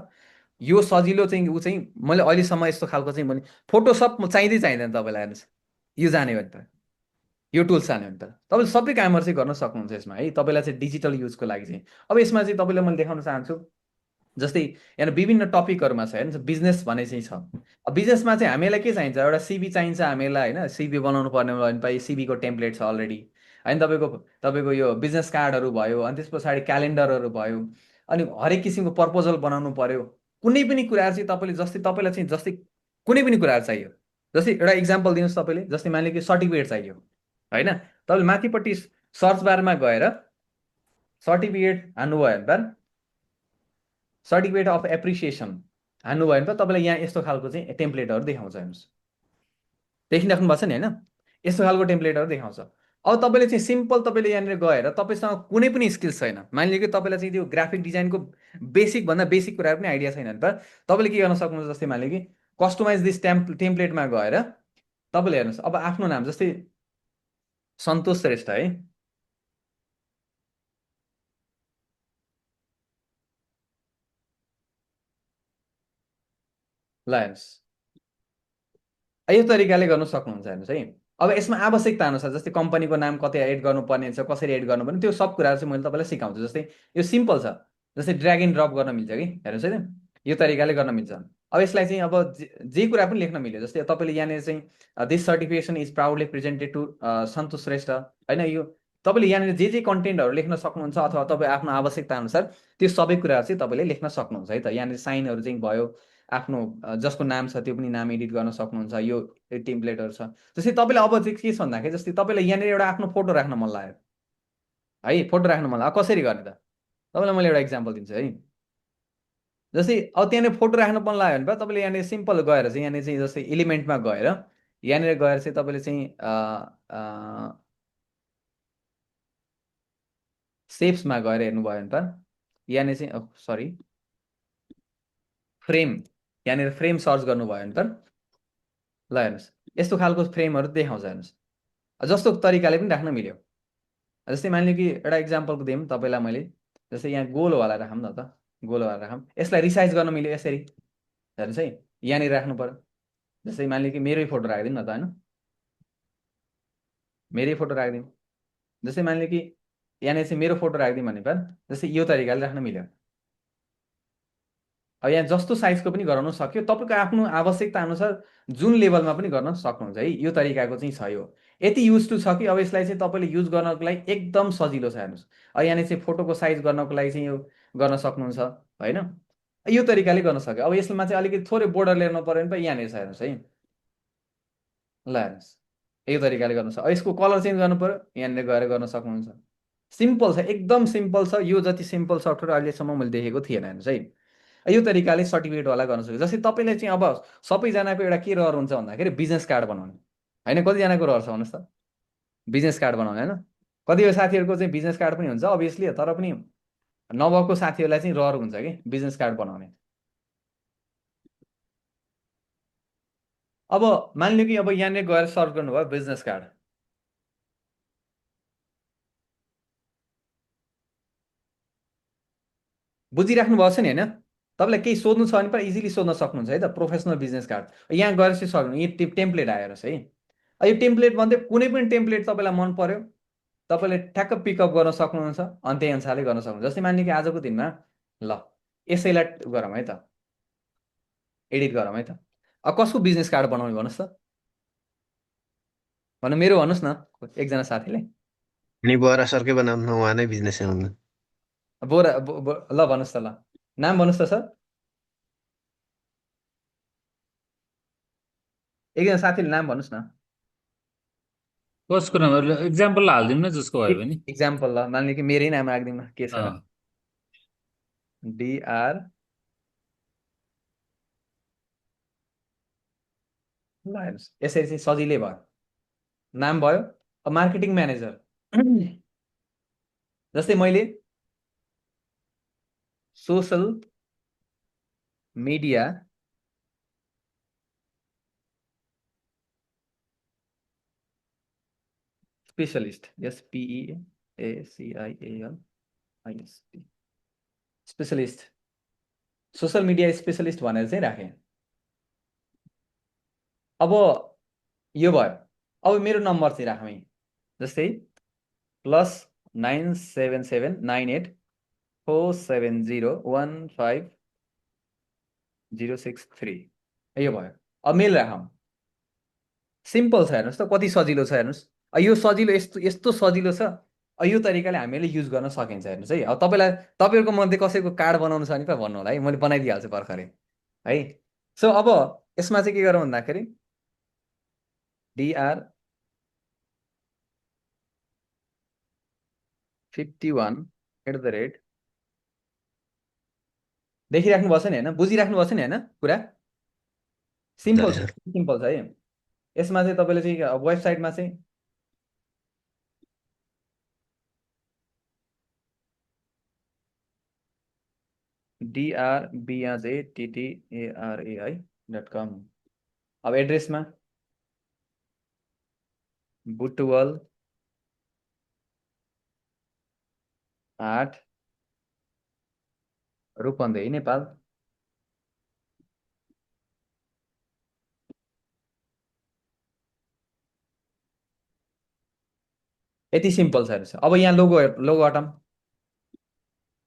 यो सजिलो चाहिँ ऊ चाहिँ मैले अहिलेसम्म यस्तो खालको चाहिँ मैले फोटोसप चाहिँदै चाहिँदैन तपाईँलाई हेर्नुहोस् यो जाने भने त यो टुल्स जाने भने त तपाईँले सबै कामहरू चाहिँ गर्न सक्नुहुन्छ यसमा है तपाईँलाई चाहिँ डिजिटल युजको लागि चाहिँ अब यसमा चाहिँ तपाईँलाई मैले देखाउन चाहन्छु जस्तै यहाँ विभिन्न टपिकहरूमा छ हेर्नुहोस् बिजनेस भने चाहिँ छ अब बिजनेसमा चाहिँ हामीलाई के चाहिन्छ एउटा सिभी चाहिन्छ हामीलाई होइन सिभी बनाउनु पर्ने भने पनि सिभीको टेम्प्लेट छ अलरेडी होइन तपाईँको यो बिजनेस कार्डहरू भयो अनि त्यस पछाडि क्यालेन्डरहरू भयो अनि हरेक किसिमको प्रपोजल बनाउनु पर्यो कुनै पनि कुराहरू चाहिँ तपाईँले जस्तै तपाईँलाई चाहिँ जस्तै कुनै पनि कुराहरू चाहियो जस्तै एउटा इक्जाम्पल दिनुहोस् तपाईँले जस्तै मानिलियो कि सर्टिफिकेट चाहियो होइन तपाईँले माथिपट्टि सर्च बारमा गएर सर्टिफिकेट हान्नुभयो भने सर्टिफिकेट अफ एप्रिसिएसन हान्नुभयो भने त तपाईँलाई यहाँ यस्तो खालको चाहिँ टेम्प्लेटहरू देखाउँछ हेर्नुहोस् देखिराख्नु भएको छ नि होइन यस्तो खालको टेम्प्लेटहरू देखाउँछ अब तपाईँले चाहिँ सिम्पल तपाईँले यहाँनिर गएर तपाईँसँग कुनै पनि स्किल्स छैन मानिलियो कि तपाईँलाई चाहिँ त्यो ग्राफिक डिजाइनको बेसिकभन्दा बेसिक कुराहरू पनि आइडिया छैन भने त तपाईँले के गर्न सक्नुहुन्छ जस्तै मानिलियो कि कस्टमाइज दिस टेम्प्लेटमा गएर तपाईँले हेर्नुहोस् अब आफ्नो नाम जस्तै सन्तोष श्रेष्ठ है ल हेर्नुहोस् यो तरिकाले गर्न सक्नुहुन्छ हेर्नुहोस् है अब यसमा आवश्यकता अनुसार जस्तै कम्पनीको नाम कतै एड गर्नुपर्ने हुन्छ कसरी एड गर्नुपर्ने त्यो सब कुराहरू चाहिँ मैले तपाईँलाई सिकाउँछु जस्तै यो सिम्पल छ जस्तै ड्र्याग एन्ड ड्रप गर्न मिल्छ कि हेर्नुहोस् है यो तरिकाले गर्न मिल्छ अब यसलाई चाहिँ अब जे कुरा पनि लेख्न मिल्यो जस्तै तपाईँले यहाँनिर चाहिँ this certification is proudly presented to Santosh Shrestha होइन यो तपाईँले यहाँनिर जे कन्टेन्टहरू लेख्न सक्नुहुन्छ अथवा तपाईँ आफ्नो आवश्यकता अनुसार त्यो सबै कुराहरू चाहिँ तपाईँले लेख्न सक्नुहुन्छ है त यहाँनिर साइनहरू चाहिँ भयो आफ्नो जसको नाम छ त्यो पनि नाम एडिट गर्न सक्नुहुन्छ यो टेम्प्लेटहरू छ जस्तै तपाईँलाई अब चाहिँ के छ भन्दाखेरि जस्तै तपाईँलाई यहाँनिर एउटा आफ्नो फोटो राख्न मन लाग्यो है फोटो राख्न मन लाग्यो कसरी गर्ने त तपाईँलाई मैले एउटा इक्जाम्पल दिन्छु है जस्तै अब त्यहाँनिर फोटो राख्न मन लाग्यो भने तपाईँले यहाँनिर सिम्पल गएर चाहिँ यहाँनिर चाहिँ जस्तै एलिमेन्टमा गएर यहाँनिर गएर चाहिँ तपाईँले चाहिँ सेप्समा गएर हेर्नुभयो भने त यहाँनिर चाहिँ सरी फ्रेम यहाँनिर फ्रेम सर्च गर्नुभयो भने त ल हेर्नुहोस् यस्तो खालको फ्रेमहरू देखाउँछ हेर्नुहोस् जस्तो तरिकाले पनि राख्न मिल्यो जस्तै मानिलियो कि एउटा इक्जाम्पलको दिउँ तपाईँलाई मैले जस्तै यहाँ गोलोवाला राखौँ न त गोलोवाला राखौँ यसलाई रिसाइज गर्न मिल्यो यसरी हेर्नुहोस् है यहाँनिर राख्नु पर्यो जस्तै मानिलियो कि मेरै फोटो राखिदिउँ न त होइन मेरै फोटो राखिदिउँ जस्तै मानिलियो कि यहाँनिर चाहिँ मेरो फोटो राखिदिउँ भने पनि जस्तै यो तरिकाले राख्न मिल्यो अब यहाँ जस्तो साइजको पनि गराउन सक्यो तपाईँको आफ्नो आवश्यकता अनुसार जुन लेभलमा पनि गर्न सक्नुहुन्छ है यो तरिकाको चाहिँ छ यो यति युज टु छ कि अब यसलाई चाहिँ तपाईँले युज गर्नको लागि एकदम सजिलो छ हेर्नुहोस् अब यहाँनिर चाहिँ फोटोको साइज गर्नको लागि चाहिँ यो गर्न सक्नुहुन्छ होइन यो तरिकाले गर्न सक्यो अब यसमा चाहिँ अलिकति थोरै बोर्डर ल्याउनु पऱ्यो भने पनि यहाँनिर छ हेर्नुहोस् है ल हेर्नुहोस् यो तरिकाले गर्नु सक्छ यसको कलर चेन्ज गर्नु पऱ्यो यहाँनिर गएर गर्न सक्नुहुन्छ सिम्पल छ एकदम सिम्पल छ यो जति सिम्पल सफ्टवेयर अहिलेसम्म मैले देखेको थिएन हेर्नुहोस् है यो तरिकाले सर्टिफिकेटवाला गर्न सक्छ जस्तै तपाईँले चाहिँ अब सबैजनाको एउटा के रहर हुन्छ भन्दाखेरि बिजनेस कार्ड बनाउने होइन कतिजनाको रहर छ भन्नुहोस् त बिजनेस कार्ड बनाउने होइन कतिपय साथीहरूको चाहिँ बिजनेस कार्ड पनि हुन्छ अभियसली तर पनि नभएको साथीहरूलाई चाहिँ रहर हुन्छ कि बिजनेस कार्ड बनाउने अब मानिलियो कि अब यहाँनिर गएर सर्च गर्नुभयो बिजनेस कार्ड बुझिराख्नु भएको छ नि होइन तपाईँलाई केही सोध्नु छ भने पनि इजिली सोध्न सक्नुहुन्छ है त प्रोफेसनल बिजनेस कार्ड यहाँ गएर चाहिँ सक्नु यो टेम्प्लेट आएर है यो टेम्प्लेट भन्दै कुनै पनि टेम्प्लेट तपाईँलाई मन पर्यो तपाईँले ठ्याक्क पिकअप गर्न सक्नुहुन्छ अनि त्यही अनुसारले गर्न सक्नुहुन्छ जस्तै मानिलियो कि आजको दिनमा ल यसैलाई गरौँ है त एडिट गरौँ है त अब कसको बिजनेस कार्ड बनाउने भन्नुहोस् त भन्नु मेरो भन्नुहोस् न एकजना साथीले अनि बरा सरकै बनाउनु उहाँ नै बिजनेस आउनु बोरा ल भन्नुहोस् त ल नाम भन्नुहोस् त सर एकजना साथीले नाम भन्नुहोस् न कसको नम्बर इक्जाम्पल हालिदिउँ न जसको भयो भने इक्जाम्पल ल मान्ने कि मेरै नाम राखिदिउँ न के छ र अँ, डिआर ल हेर्नुहोस् यसरी चाहिँ सजिलै भयो नाम भयो अब मार्केटिङ म्यानेजर जस्तै मैले social media specialist SPEACIALIST specialist social media specialist भनेर चाहिँ राखेँ अब यो भयो अब मेरो नम्बर चाहिँ राखौँ है जस्तै +9779847015063 यो भयो अब मेल राखौँ सिम्पल छ हेर्नुहोस् त कति सजिलो छ हेर्नुहोस् यो सजिलो यस्तो सजिलो छ यो तरिकाले हामीले युज गर्न सकिन्छ हेर्नुहोस् है अब तपाईँहरूको मध्ये कसैको कार्ड बनाउनु छ भने पो भन्नु होला है मैले बनाइदिइहाल्छु भर्खरै है सो अब यसमा चाहिँ के गरौँ भन्दाखेरि DR 51 @ देखिराख्नु भएको छ नि होइन बुझिराख्नु भएको छ नि होइन कुरा सिम्पल छ है यसमा चाहिँ तपाईँले चाहिँ वेबसाइटमा चाहिँ DRBATTARAI.com अब एड्रेसमा बुटवल 8 रूपन्देही नेपाल यति सिम्पल छ हेर्नुहोस् अब यहाँ लोगो हटाउँ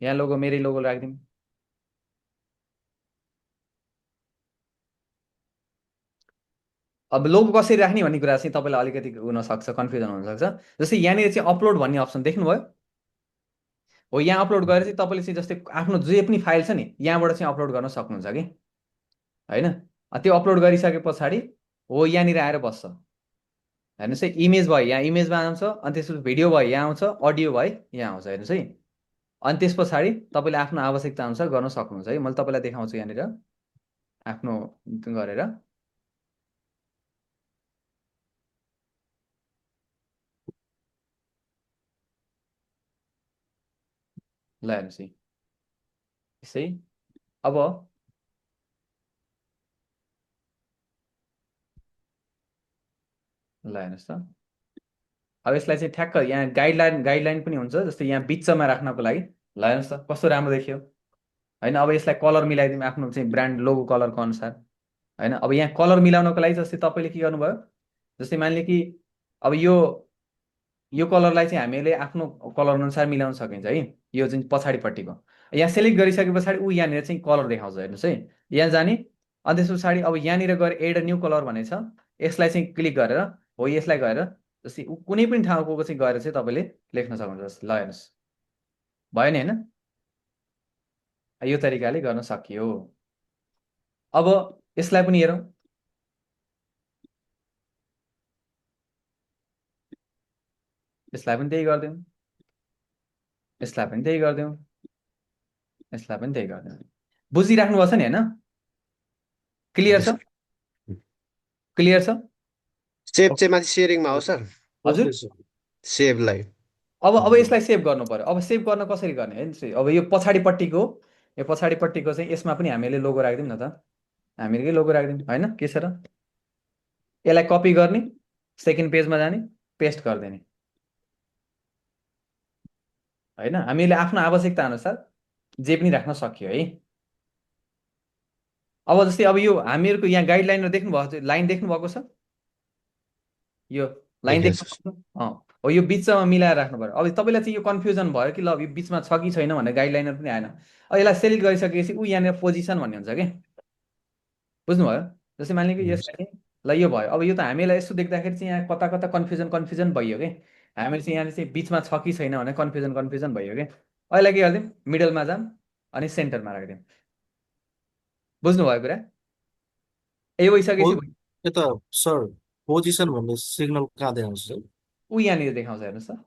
यहाँ लोगो मेरै लोगो राखिदिउँ अब लोगो कसरी राख्ने भन्ने कुरा चाहिँ तपाईँलाई अलिकति हुनसक्छ कन्फ्युजन हुनसक्छ जस्तै यहाँनिर चाहिँ अपलोड भन्ने अप्सन देख्नुभयो हो यहाँ अपलोड गरेर चाहिँ तपाईँले चाहिँ जस्तै आफ्नो जे पनि फाइल छ नि यहाँबाट चाहिँ अपलोड गर्न सक्नुहुन्छ कि होइन त्यो अपलोड गरिसके पछाडि हो यहाँनिर आएर बस्छ हेर्नुहोस् है इमेज भयो यहाँ इमेजमा आउँछ अनि त्यसपछि भिडियो भयो यहाँ आउँछ अडियो भयो यहाँ आउँछ हेर्नुहोस् है अनि त्यस पछाडि तपाईँले आफ्नो आवश्यकता अनुसार गर्न सक्नुहुन्छ है मैले तपाईँलाई देखाउँछु यहाँनिर आफ्नो गरेर ल हेर्नुहोस् है यसै अब ल हेर्नुहोस् त अब यसलाई चाहिँ ठ्याक्क यहाँ गाइडलाइन पनि हुन्छ जस्तै यहाँ बिचमा राख्नको लागि ल हेर्नुहोस् त कस्तो राम्रो देखियो होइन अब यसलाई कलर मिलाइदिउँ आफ्नो चाहिँ ब्रान्ड लोगो कलरको अनुसार होइन अब यहाँ कलर मिलाउनको लागि जस्तै तपाईँले के गर्नुभयो जस्तै मान्यो कि अब यो कलरलाई चाहिँ हामीले आफ्नो कलर अनुसार मिलाउन सकिन्छ है यो चाहिँ पछाडिपट्टिको यहाँ सेलेक्ट गरिसके पछाडि यहाँनिर चाहिँ कलर देखाउँछ हेर्नुहोस् है यहाँ जाने अनि त्यस पछाडि अब यहाँनिर गएर एड न्यू कलर भनेछ यसलाई चाहिँ क्लिक गरेर हो यसलाई गएर जस्तै कुनै पनि ठाउँको चाहिँ गएर चाहिँ तपाईँले लेख्न सक्नुहुन्छ ल हेर्नुहोस् भयो नि होइन यो तरिकाले गर्न सकियो अब यसलाई पनि हेरौँ यसलाई पनि त्यही गरिदिउँ यसलाई पनि त्यही गरिदिउँ यसलाई पनि त्यही गरिदिउँ बुझिराख्नु भएको छ नि होइन क्लियर छ क्लियर छ सेभ चाहिँ माथि सेयरिङमा हो सर हजुर सेभलाई अब यसलाई सेभ गर्नु पर्यो अब सेभ गर्न कसरी गर्ने है अब यो पछाडिपट्टिको चाहिँ यसमा पनि हामीले लोगो राखिदिउँ न त हामीकै लोगो राखिदिउँ होइन के छ र यसलाई कपी गर्ने सेकेन्ड पेजमा जाने पेस्ट गरिदिने होइन हामीले आफ्नो आवश्यकता अनुसार जे पनि राख्न सक्यो है अब जस्तै अब यो हामीहरूको यहाँ गाइडलाइन देख्नुभएको लाइन देख्नुभएको छ यो लाइन देख्नु हो यो बिचमा मिलाएर राख्नु पर्यो अब तपाईँलाई चाहिँ यो कन्फ्युजन भयो कि ल यो बिचमा छ कि छैन भनेर गाइडलाइनर पनि आएन अब यसलाई सेलेक्ट गरिसकेपछि यहाँनिर पोजिसन भन्ने हुन्छ कि बुझ्नुभयो जस्तै मानिलिउँ कि यसलाई चाहिँ ल यो भयो। अब यो त हामीलाई यसो देख्दाखेरि चाहिँ यहाँ कता कता कन्फ्युजन भइयो कि हामीले चाहिँ यहाँ चाहिँ बिचमा छ कि छैन भने कन्फ्युजन भइयो कि अहिले के गरिदिउँ मिडलमा जाऊँ अनि सेन्टरमा राखिदिउँ। बुझ्नुभयो कुरा यो भइसकेपछि यता सर पोजिसन भन्ने सिग्नल कहाँ देखाउँछ सर? ऊ यहाँनिर देखाउँछ हेर्नुहोस् त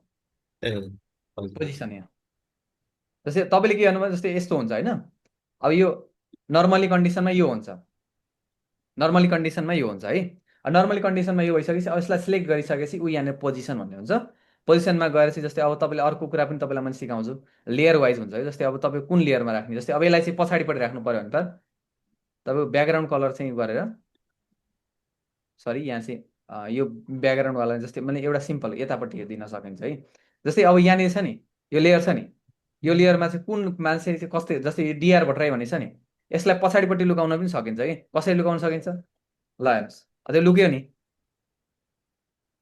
ए हजुर। पोजिसन यहाँ। जस्तै तपाईँले के गर्नुभयो जस्तै यस्तो हुन्छ होइन। अब यो नर्मली कन्डिसनमा यो हुन्छ, नर्मली कन्डिसनमा यो हुन्छ है। नर्मली कन्डिसनमा यो भइसकेपछि अब यसलाई सिलेक्ट गरिसकेपछि ऊ यहाँनिर पोजिसन भन्ने हुन्छ। पोजिसनमा गएर चाहिँ जस्तै अब तपाईँले अर्को कुरा पनि तपाईँलाई मैले सिकाउँछु, लेयर वाइज हुन्छ है। जस्तै अब तपाईँ कुन लेयरमा राख्ने, जस्तै अब यसलाई चाहिँ पछाडिपट्टि राख्नु पऱ्यो भने त तपाईँको ब्याकग्राउन्ड कलर चाहिँ गरेर सरी यहाँ चाहिँ यो ब्याकग्राउन्डवाला जस्तै मैले एउटा सिम्पल यतापट्टि दिन सकिन्छ है। जस्तै अब यहाँनिर छ नि यो लेयर छ नि, यो लेयरमा चाहिँ कुन मान्छे चाहिँ कस्तै जस्तै डिआर भट्टराई भन्ने छ नि, यसलाई पछाडिपट्टि लुकाउन पनि सकिन्छ कि कसरी लुकाउन सकिन्छ ल हेर्नुहोस्। अझै लुक्यो नि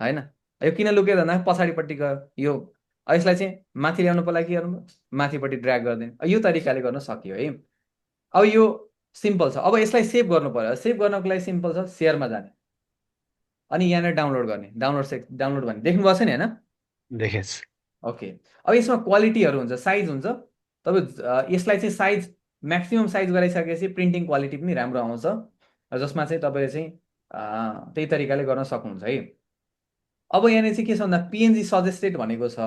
होइन, यो किन लुक्यो भन्दा पछाडिपट्टि गयो यो। यसलाई चाहिँ माथि ल्याउनुको लागि के गर्नु माथिपट्टि ड्र्याग गरिदिनु, यो तरिकाले गर्न सकियो है। अब यो सिम्पल छ। अब यसलाई सेभ गर्नु पर्यो, सेभ गर्नको लागि सिम्पल छ, सेयरमा जाने अनि यहाँनिर डाउनलोड गर्ने, डाउनलोड भन्ने देख्नुभएको छ नि होइन। देखेछ। ओके अब यसमा क्वालिटीहरू हुन्छ, साइज हुन्छ। तपाईँ यसलाई चाहिँ साइज म्याक्सिमम साइज गराइसकेपछि प्रिन्टिङ क्वालिटी पनि राम्रो आउँछ, जसमा चाहिँ तपाईँले चाहिँ त्यही तरिकाले गर्न सक्नुहुन्छ है। अब यहाँनिर चाहिँ के छ भन्दा पिएनजी सजेस्टेड भनेको छ।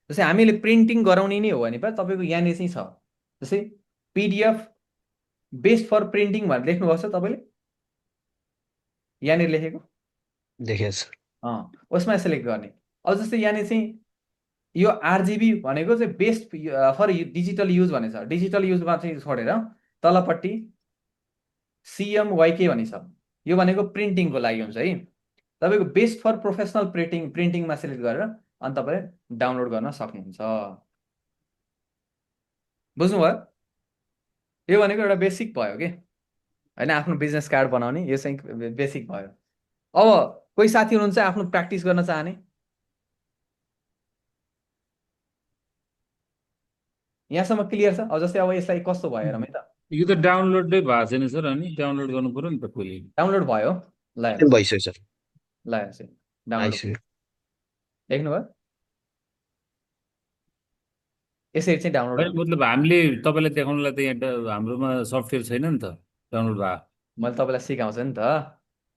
जस्तै हामीले प्रिन्टिङ गराउने नै हो भने पनि तपाईँको यहाँनिर चाहिँ छ, जस्तै पिडिएफ बेस्ट फर प्रिन्टिङ भनेर लेख्नुभएको छ तपाईँले यहाँनिर लेखेको देखेछ। उसमा सेलेक्ट गर्ने। अब जस्तै यहाँनिर चाहिँ यो आरजिबी भनेको चाहिँ बेस्ट फर डिजिटल युज भनेको छ। डिजिटल युजमा चाहिँ छोडेर तलपट्टि सिएमवाइके भन्ने छ, यो भनेको प्रिन्टिङको लागि हुन्छ है। तपाईँको बेस्ट फर प्रोफेसनल प्रिन्टिङमा सेलेक्ट गरेर अनि तपाईँले डाउनलोड गर्न सक्नुहुन्छ। बुझ्नुभयो? यो भनेको एउटा बेसिक भयो कि होइन, आफ्नो बिजनेस कार्ड बनाउने यो चाहिँ बेसिक भयो। अब कोही साथी हुनुहुन्छ आफ्नो प्र्याक्टिस गर्न चाहने, यहाँसम्म क्लियर छ? अब जस्तै अब यसलाई कस्तो भयो हेरौँ है त। यो त डाउनलोडै भएको छैन सर, अनि डाउनलोड गर्नु पर्यो नि त पहिले। डाउनलोड भयो ल हेर्नुहोस्, भइसक्यो सर, ल हेर्नुहोस् डाउनलोड आइसक्यो। देख्नुभयो यसरी चाहिँ डाउनलोड होइन मतलब हामीले तपाईँलाई देखाउनलाई त यहाँ हाम्रोमा सफ्टवेयर छैन नि त डाउनलोड भएको। मैले तपाईँलाई सिकाउँछु नि त।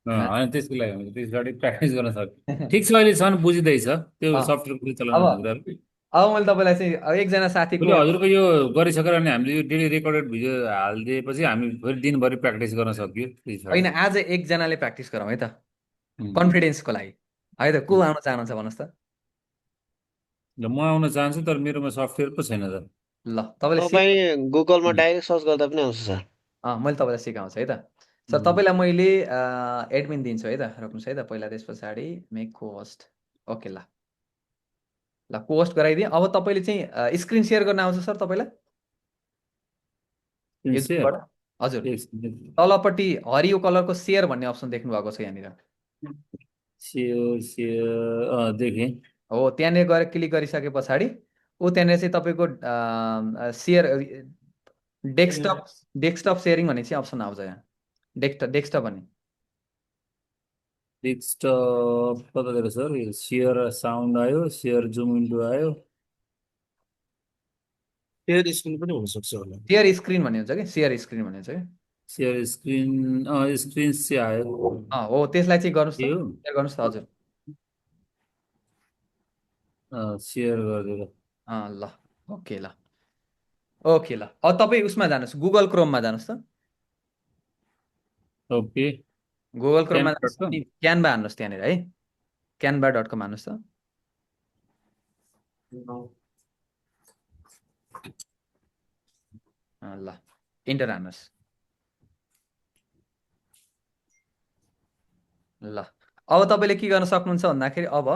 होइन त्यसको लागि हामीले त्यस गाडी प्र्याक्टिस गर्न सक्यो। ठिक छ, अहिलेसम्म बुझिँदैछ त्यो सफ्टवेयर चलाउनु कुराहरू। अब मैले तपाईँलाई चाहिँ अब एकजना साथीको हजुरको यो गरिसकेर अनि हामीले यो डेली रेकर्डेड भिडियो हालिदिएपछि हामी फेरि दिनभरि प्र्याक्टिस गर्न सक्यो। होइन आज एकजनाले प्र्याक्टिस गरौँ है त कन्फिडेन्सको लागि है त। को आउन चाहनुहुन्छ भन्नुहोस् त? म आउन चाहन्छु तर मेरोमा सफ्टवेयर पो छैन त। ल तपाईँले तपाईँ गुगलमा डाइरेक्ट सर्च गर्दा पनि आउँछ सर। मैले तपाईँलाई सिकाउँछु है त सर। तपाईँलाई मैले एडमिन दिन्छु है त, रोक्नुहोस् है त पहिला, त्यस पछाडि मेक को होस्ट। ओके ल ल को होस्ट गराइदिएँ। अब तपाईँले चाहिँ स्क्रिन सेयर गर्न आउँछ सर तपाईँलाई हजुर। तलपट्टि हरियो कलरको सेयर भन्ने अप्सन देख्नु भएको छ यहाँनिर, देखेँ। हो त्यहाँनिर गएर क्लिक गरिसके पछाडि ऊ त्यहाँनिर चाहिँ तपाईँको सेयर डेस्कटप सेयरिङ भन्ने चाहिँ अप्सन आउँछ यहाँ। डेस्कटप भन्ने डेस्कटप कतातिर सर? सेयर साउन्ड आयो, सेयर जुम विन्डो आयो, सेयर स्क्रिन पनि हुनसक्छ होला। सेयर स्क्रिन भन्ने हुन्छ कि सेयर स्क्रिन भन्ने हुन्छ कि सेयर स्क्रिन स्क्रिन चाहिँ आयो। हो त्यसलाई चाहिँ गर्नुहोस् त, सेयर गर्नुहोस् त हजुर। सेयर गरिदिएर ल ओके ल ओके ल। अब तपाईँ उसमा जानुहोस्, गुगल क्रोममा जानुहोस् त। ओके गुगल क्रोममा जानुहोस्, क्यानभा हान्नुहोस् त्यहाँनिर है, canva.com हान्नुहोस् त। ल इन्टर हान्नुहोस्। ल अब तपाईँले के गर्न सक्नुहुन्छ भन्दाखेरि अब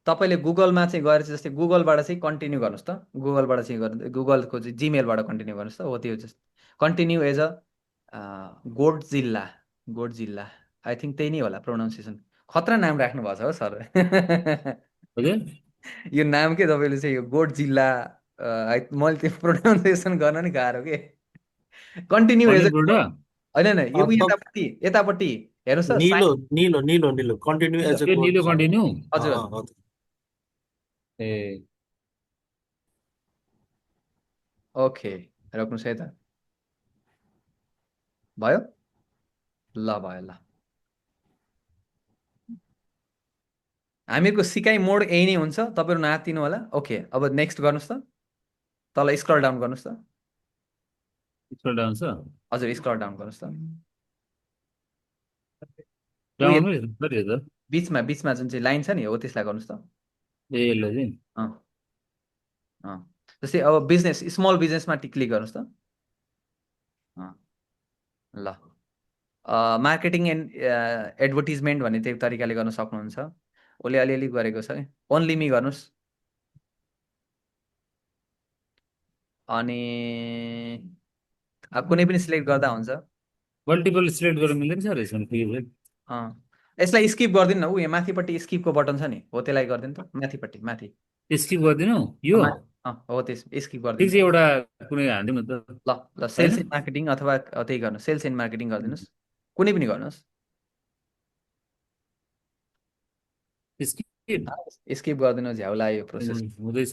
तपाईँले गुगलमा चाहिँ गएर चाहिँ जस्तै गुगलबाट चाहिँ कन्टिन्यू गर्नुहोस् त। गुगलबाट चाहिँ गुगलको चाहिँ जिमेलबाट कन्टिन्यू गर्नुहोस् त। हो त्यो जस्तो continue as a Godzilla I think त्यही नै होला प्रोनाउन्सिएसन। खतरा नाम राख्नु भएको छ हो सर यो नाम के तपाईँले चाहिँ यो गोडजिल्ला, मैले त्यो प्रोनाउन्सिएसन गर्न नि गाह्रो के। कन्टिन्यू एज अ होइन यो यतापट्टि हेर्नुहोस् त निलो निलो निलो निलो कन्टिन्यू एज अ यो निलो कन्टिन्यू हजुर ए ओके रोक्नुहोस् है त भयो ल भयो ल हामीहरूको सिकाइ मोड यही नै हुन्छ तपाईँहरू नआत्तिनु होला ओके अब नेक्स्ट गर्नुहोस् त तल स्क्रल डाउन गर्नुहोस् त स्क्रल डाउन छ हजुर स्क्रल डाउन गर्नुहोस् त डाउन कति हो त बिचमा बिचमा जुन चाहिँ लाइन छ नि हो त्यसलाई गर्नुहोस् त ए ल चाहिँ अँ अँ जस्तै अब बिजनेस स्मल बिजनेसमा क्लिक गर्नुहोस् त अँ ल मार्केटिङ एन्ड एडभर्टिजमेन्ट भन्ने त्यो तरिकाले गर्न सक्नुहुन्छ उसले अलिअलि गरेको छ कि ओन्ली मी गर्नुहोस् अनि कुनै पनि सिलेक्ट गर्दा हुन्छ मल्टिपल सिलेक्ट गरेर मिल्दैन सर यसमा फेरि अँ यसलाई स्किप गरिदिनु न ऊ यहाँ माथिपट्टि स्किपको बटन छ नि हो त्यसलाई गरिदिनु त माथिपट्टि माथि स्किप गरिदिनु यो हो त्यस स्किप ठिक गरिदिनु छ एउटा कुनै हालिदिउँ न त ल ल सेल्स एन्ड मार्केटिङ अथवा त्यही गर्नु सेल्स एन्ड मार्केटिङ गरिदिनुहोस् कुनै पनि गर्नुहोस् स्किप स्किप गरिदिनु झ्याउला यो प्रोसेस हुँदैछ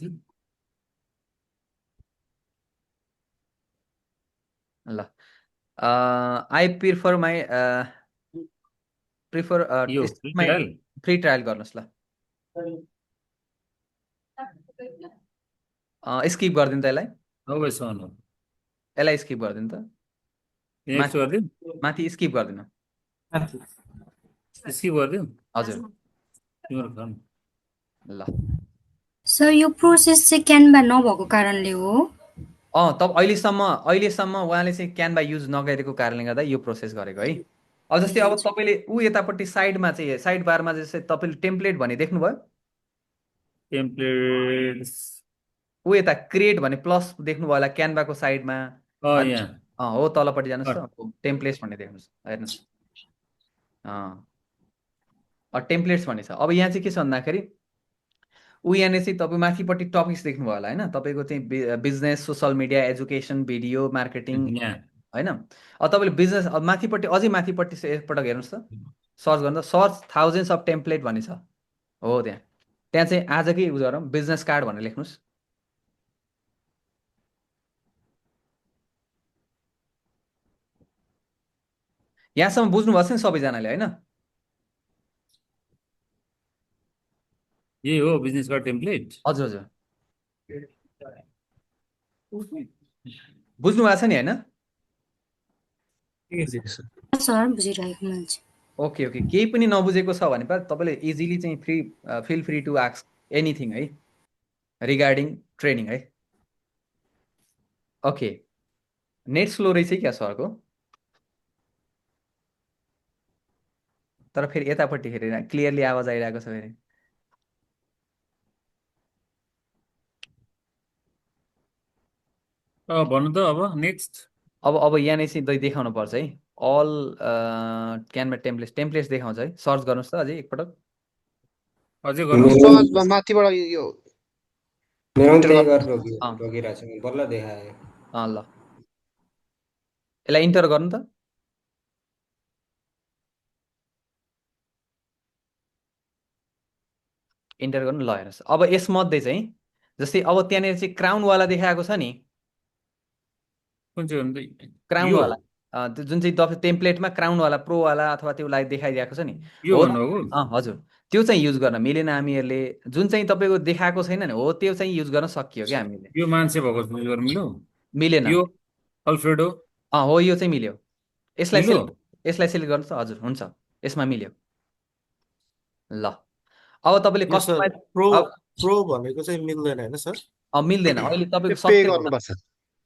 ल आई प्रिफर माई प्रिफर यो ट्रायल फ्री ट्रायल गर्नुहोस् ल स्किप गरिदिनु त यसलाई अब सन यसलाई स्किप गरिदिनु त नेक्स्ट गरिदिउँ माथि स्किप गरिदिनु स्किप गरिदिउँ हजुर तिम्रो खानु ल सर यो प्रोसेस चाहिँ क्यानभा नभएको कारणले हो तब अहिलेसम्म उहाँले चाहिँ क्यानभा युज नगरेको कारणले गर्दा यो प्रोसेस गरेको है अब जस्तै अब तपाईँले ऊ यतापट्टि साइडमा चाहिँ साइड बारमा जस्तै तपाईँले टेम्प्लेट भन्ने देख्नुभयो टेम्प्लेट्स ऊ यता क्रिएट भन्ने प्लस देख्नुभयो होला क्यानभाको साइडमा यहाँ हो तलपट्टि जानुहोस् त टेम्प्लेट्स भन्ने देख्नुहोस् हेर्नुहोस् टेम्प्लेट्स भन्ने छ अब यहाँ चाहिँ के छ भन्दाखेरि ऊ यहाँनिर चाहिँ तपाईँ माथिपट्टि टपिक्स देख्नुभयो होला होइन तपाईँको चाहिँ business social media education video marketing होइन अब तपाईँले बिजनेस अब माथिपट्टि अझै माथिपट्टि एकपटक हेर्नुहोस् त सर्च गर्नु सर्च थाउजन्ड्स अफ टेम्प्लेट भन्ने छ हो त्यहाँ चाहिँ आजकै उयो गरौँ बिजनेस कार्ड भनेर लेख्नुहोस् यहाँसम्म बुझ्नुभएको छ नि सबैजनाले होइन यही हो बिजनेस कार्ड टेम्प्लेट हजुर हजुर बुझ्नु भएको छ नि होइन सर बुझिरहेको मान्छे ओके ओके केही पनि नबुझेको छ भने तपाईँले इजिली चाहिँ feel free to ask anything है रिगार्डिङ ट्रेनिङ है ओके नेट स्लो रहेछ क्या सरको तर फेरि यतापट्टि फेरि क्लियरली आवाज आइरहेको छ फेरि भन्नु त अब नेक्स्ट अब यहाँनिर चाहिँ देखाउनु पर्छ है अल क्यानभा टेम्प्लेट्स देखाउँछ है सर्च गर्नुहोस् त अझै एकपटक अझै गर्नु सर्चमा माथिबाट यो बल्ल देखायो ल यसलाई इन्टर गर्नु त इन्टर गर्नु ल हेर्नुहोस् अब यसमध्ये चाहिँ जस्तै अब त्यहाँनिर चाहिँ क्राउनवाला देखाएको छ नि कुन चाहिँ क्राउनवाला जुन चाहिँ तपाईँ टेम्प्लेटमा क्राउनवाला प्रोवाला अथवा त्यसलाई देखाइदिएको छ नि हजुर त्यो चाहिँ युज गर्न मिलेन हामीहरूले जुन चाहिँ तपाईँको देखाएको छैन नि हो त्यो चाहिँ युज गर्न सकियो क्या हामीले यो मान्छे भएको युज गर्न मिल्यो मिलेन यो अल्फ्रेडो हो यो चाहिँ मिल्यो यसलाई सिलेक्ट गर्नुहोस् हजुर हुन्छ यसमा मिल्यो ल अब तपाईँले कस्टमाइज प्रो भनेको चाहिँ मिल्दैन हैन सर मिल्दैन अहिले तपाईँको पे गर्नुपर्छ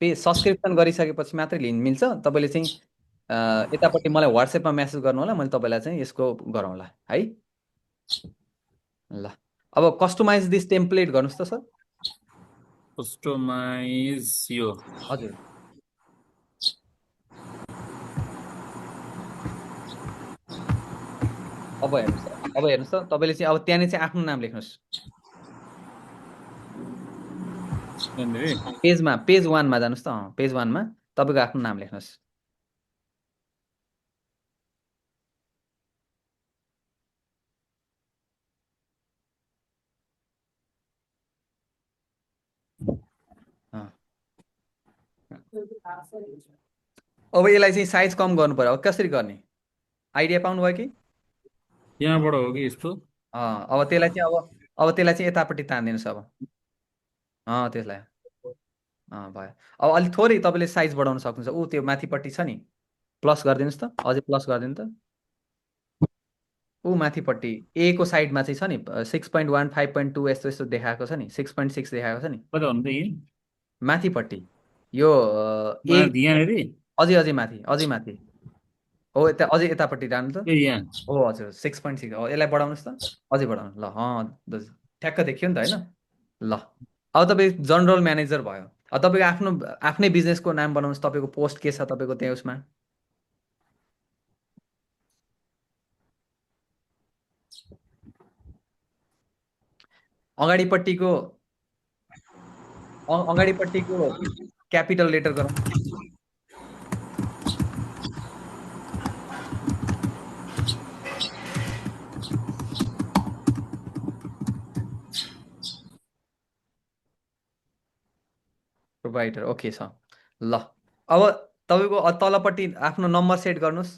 सब्सक्रिप्सन गरिसकेपछि मात्रै मिल्छ तपाईँले चाहिँ यतापट्टि मलाई व्हाट्सएपमा मेसेज गर्नु होला मैले तपाईँलाई चाहिँ यसको गरौँला है ल अब कस्टमाइज दिस टेम्प्लेट गर्नुहोस् त सर कस्टमाइज यो हजुर अब हेर्नुहोस् त तपाईँले चाहिँ अब त्यहाँनिर चाहिँ आफ्नो नाम लेख्नुहोस् पेज 1 मा जानुहोस् त पेज 1 मा तपाईँको आफ्नो नाम लेख्नुहोस् अब यसलाई चाहिँ साइज कम गर्नु पर्यो अब कसरी गर्ने आइडिया पाउनुभयो कि यहाँबाट हो कि यस्तो अब त्यसलाई चाहिँ अब त्यसलाई चाहिँ यतापट्टि तानिदिनुहोस् अब त्यसलाई भयो अब अलिक थोरै तपाईँले साइज बढाउन सक्नुहुन्छ ऊ त्यो माथिपट्टि छ नि प्लस गरिदिनुहोस् त अझै प्लस गरिदिनु त ऊ माथिपट्टि ए को साइडमा चाहिँ छ नि 6.1 5.2 यस्तो यस्तो देखाएको छ नि 6.6 देखाएको छ नि कता भन्नु त यहीँ माथिपट्टि यो ए यहाँनिर अझै अझै माथि अझै माथि हो यता अझै यतापट्टि जानु त ए यहाँ हो हजुर 6.6 हो यसलाई बढाउनुहोस् त अझै बढाउनु ल दाजु ठ्याक्क देखियो नि त होइन ल अब तपाईँ जनरल म्यानेजर भयो अब तपाईँको आफ्नो आफ्नै बिजनेसको नाम बनाउनुहोस् तपाईँको पोस्ट के छ तपाईँको त्यहाँ उसमा अगाडिपट्टिको क्यापिटल लेटर गरौँ प्रोभाइडर ओके छ ल अब तपाईँको तलपट्टि आफ्नो नम्बर सेट गर्नुहोस्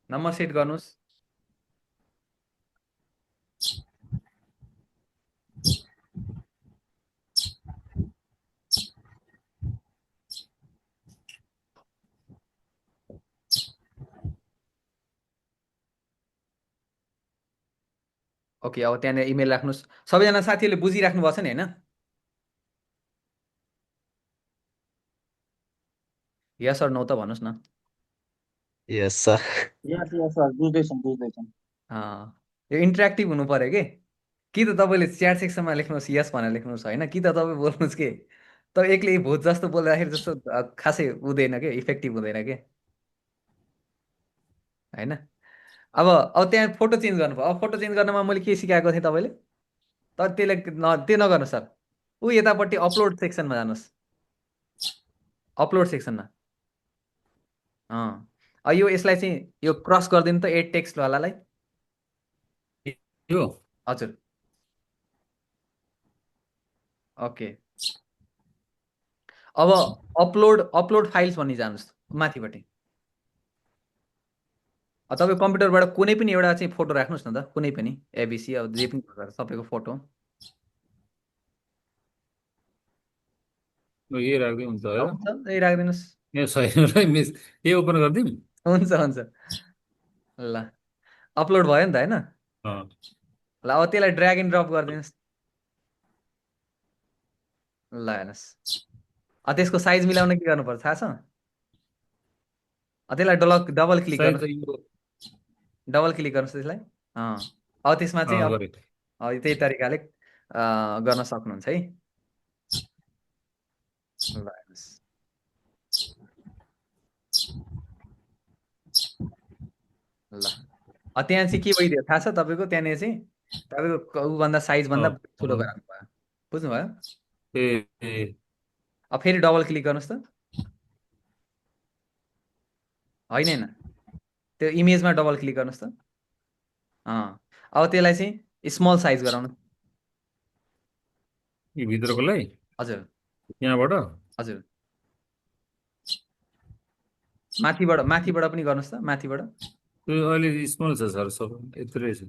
नम्बर सेट गर्नुहोस् ओके अब त्यहाँनिर इमेल राख्नुहोस् सबैजना साथीहरूले बुझिराख्नु भएको छ नि होइन यस अर नो त भन्नुहोस् न यस सर यो इन्टरेक्टिभ हुनु पर्यो कि त तपाईँले च्याट सेक्सनमा लेख्नुहोस् यस भनेर लेख्नुहोस् होइन कि त तपाईँ बोल्नुहोस् कि त एक्लै भूत जस्तो बोल्दाखेरि जस्तो खासै हुँदैन कि इफेक्टिभ हुँदैन कि होइन अब त्यहाँ फोटो चेन्ज गर्नुभयो अब फोटो चेन्ज गर्नमा मैले के सिकाएको थिएँ तपाईँले तर त्यसले त्यो नगर्नु सर ऊ यतापट्टि अपलोड सेक्सनमा जानुहोस् अपलोड सेक्सनमा यो यसलाई चाहिँ यो क्रस गरिदिनु त एड टेक्स्टवालालाई यो हजुर ओके अब अपलोड फाइल्स भन्ने जानुहोस् माथिपट्टि तपाईँ कम्प्युटरबाट कुनै पनि एउटा चाहिँ फोटो राख्नुहोस् न त कुनै पनि एबिसी अब जे पनि तपाईँको फोटो यही राख्दै हुन्छ है यही राखिदिनुहोस् यो सही मिस यही ओपन गरिदिउँ हुन्छ ल अपलोड भयो नि त होइन ल अब त्यसलाई ड्र्याग एन्ड ड्रप गरिदिनुहोस् ल हेर्नुहोस् त्यसको साइज मिलाउन के गर्नुपर्छ थाहा छ त्यसलाई डबल क्लिक गर्नुहोस् त्यसलाई अब त्यसमा चाहिँ अब त्यही तरिकाले गर्न सक्नुहुन्छ है ल हेर्नुहोस् ल त्यहाँ चाहिँ के भइदियो थाहा छ तपाईँको त्यहाँनिर चाहिँ तपाईँको ऊभन्दा साइजभन्दा ठुलो गराउनु भयो बुझ्नुभयो अब फेरि डबल क्लिक गर्नुहोस् त होइन त्यो इमेजमा डबल क्लिक गर्नुहोस् त अब त्यसलाई चाहिँ स्मल साइज गराउनु भित्रकोलाई हजुर यहाँबाट हजुर माथिबाट पनि गर्नुहोस् त माथिबाट अहिले स्मल छ सर सब यत्रै छ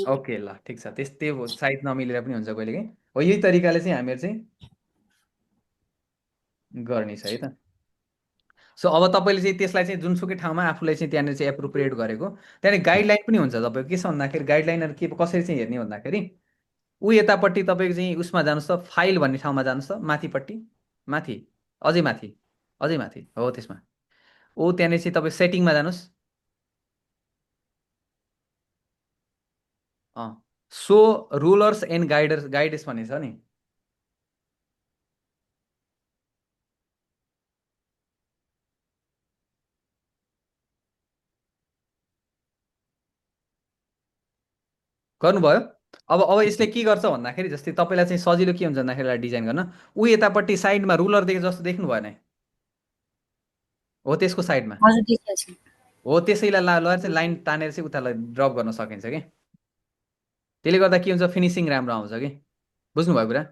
ओके ल ठिक छ त्यो साइज नमिलेर पनि हुन्छ कहिले काहीँ हो यही तरिकाले चाहिँ हामीहरू चाहिँ गर्ने छ है त सो अब तपाईँले चाहिँ त्यसलाई चाहिँ जुनसुकै ठाउँमा आफूलाई चाहिँ त्यहाँनिर चाहिँ एप्रोप्रिएट गरेको त्यहाँनिर गाइडलाइन पनि हुन्छ तपाईँको के छ भन्दाखेरि गाइडलाइनहरू के कसरी चाहिँ हेर्ने भन्दाखेरि ऊ यतापट्टि तपाईँको चाहिँ उसमा जानुहोस् त फाइल भन्ने ठाउँमा जानुहोस् त माथिपट्टि माथि अझै माथि हो त्यसमा ऊ त्यहाँनिर चाहिँ तपाईँ सेटिङमा जानुहोस् सो रुलर्स एन्ड गाइड्स भन्ने छ नि गर्नुभयो अब यसले के गर्छ भन्दाखेरि जस्तै तपाईँलाई चाहिँ सजिलो के हुन्छ भन्दाखेरि डिजाइन गर्न ऊ यतापट्टि साइडमा रुलर देखे जस्तो देख्नु भएन हो त्यसको साइडमा हो त्यसैलाई लगेर चाहिँ लाइन तानेर चाहिँ उतालाई ड्रप गर्न सकिन्छ कि त्यसले गर्दा के हुन्छ फिनिसिङ राम्रो आउँछ कि बुझ्नुभयो कुरा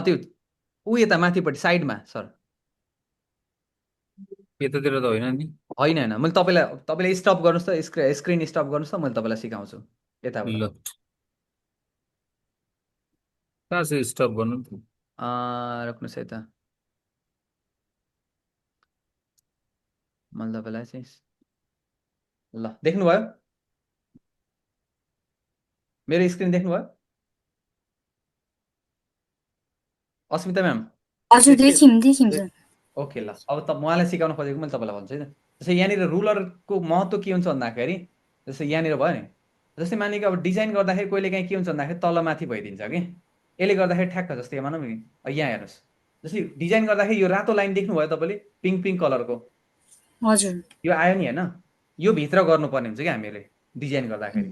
त्यो ऊ यता माथिपट्टि साइडमा सर यतातिर त होइन नि होइन होइन मैले तपाईँलाई स्टप गर्नुहोस् त स्क्रिन स्टप गर्नुहोस् त मैले तपाईँलाई सिकाउँछु यताबाट ल कहाँ छ स्टप गर्नु त रोक्नुहोस् है त मैले तपाईँलाई चाहिँ ल देख्नुभयो मेरो स्क्रिन देख्नुभयो अस्मिता म्याम हजुर देख्यौँ सर ओके ल अब त उहाँलाई सिकाउन खोजेको मैले तपाईँलाई भन्छु है त जस्तै यहाँनिर रुलरको महत्त्व के हुन्छ भन्दाखेरि जस्तै यहाँनिर भयो नि जस्तै माने कि अब डिजाइन गर्दाखेरि कहिले काहीँ के हुन्छ भन्दाखेरि तल माथि भइदिन्छ कि यसले गर्दाखेरि ठ्याक्क जस्तै मानौँ नि यहाँ हेर्नुहोस् जस्तै डिजाइन गर्दाखेरि यो रातो लाइन देख्नुभयो तपाईँले पिङ्क पिङ्क कलरको हजुर यो आयो नि होइन यो भित्र गर्नुपर्ने हुन्छ कि हामीले डिजाइन गर्दाखेरि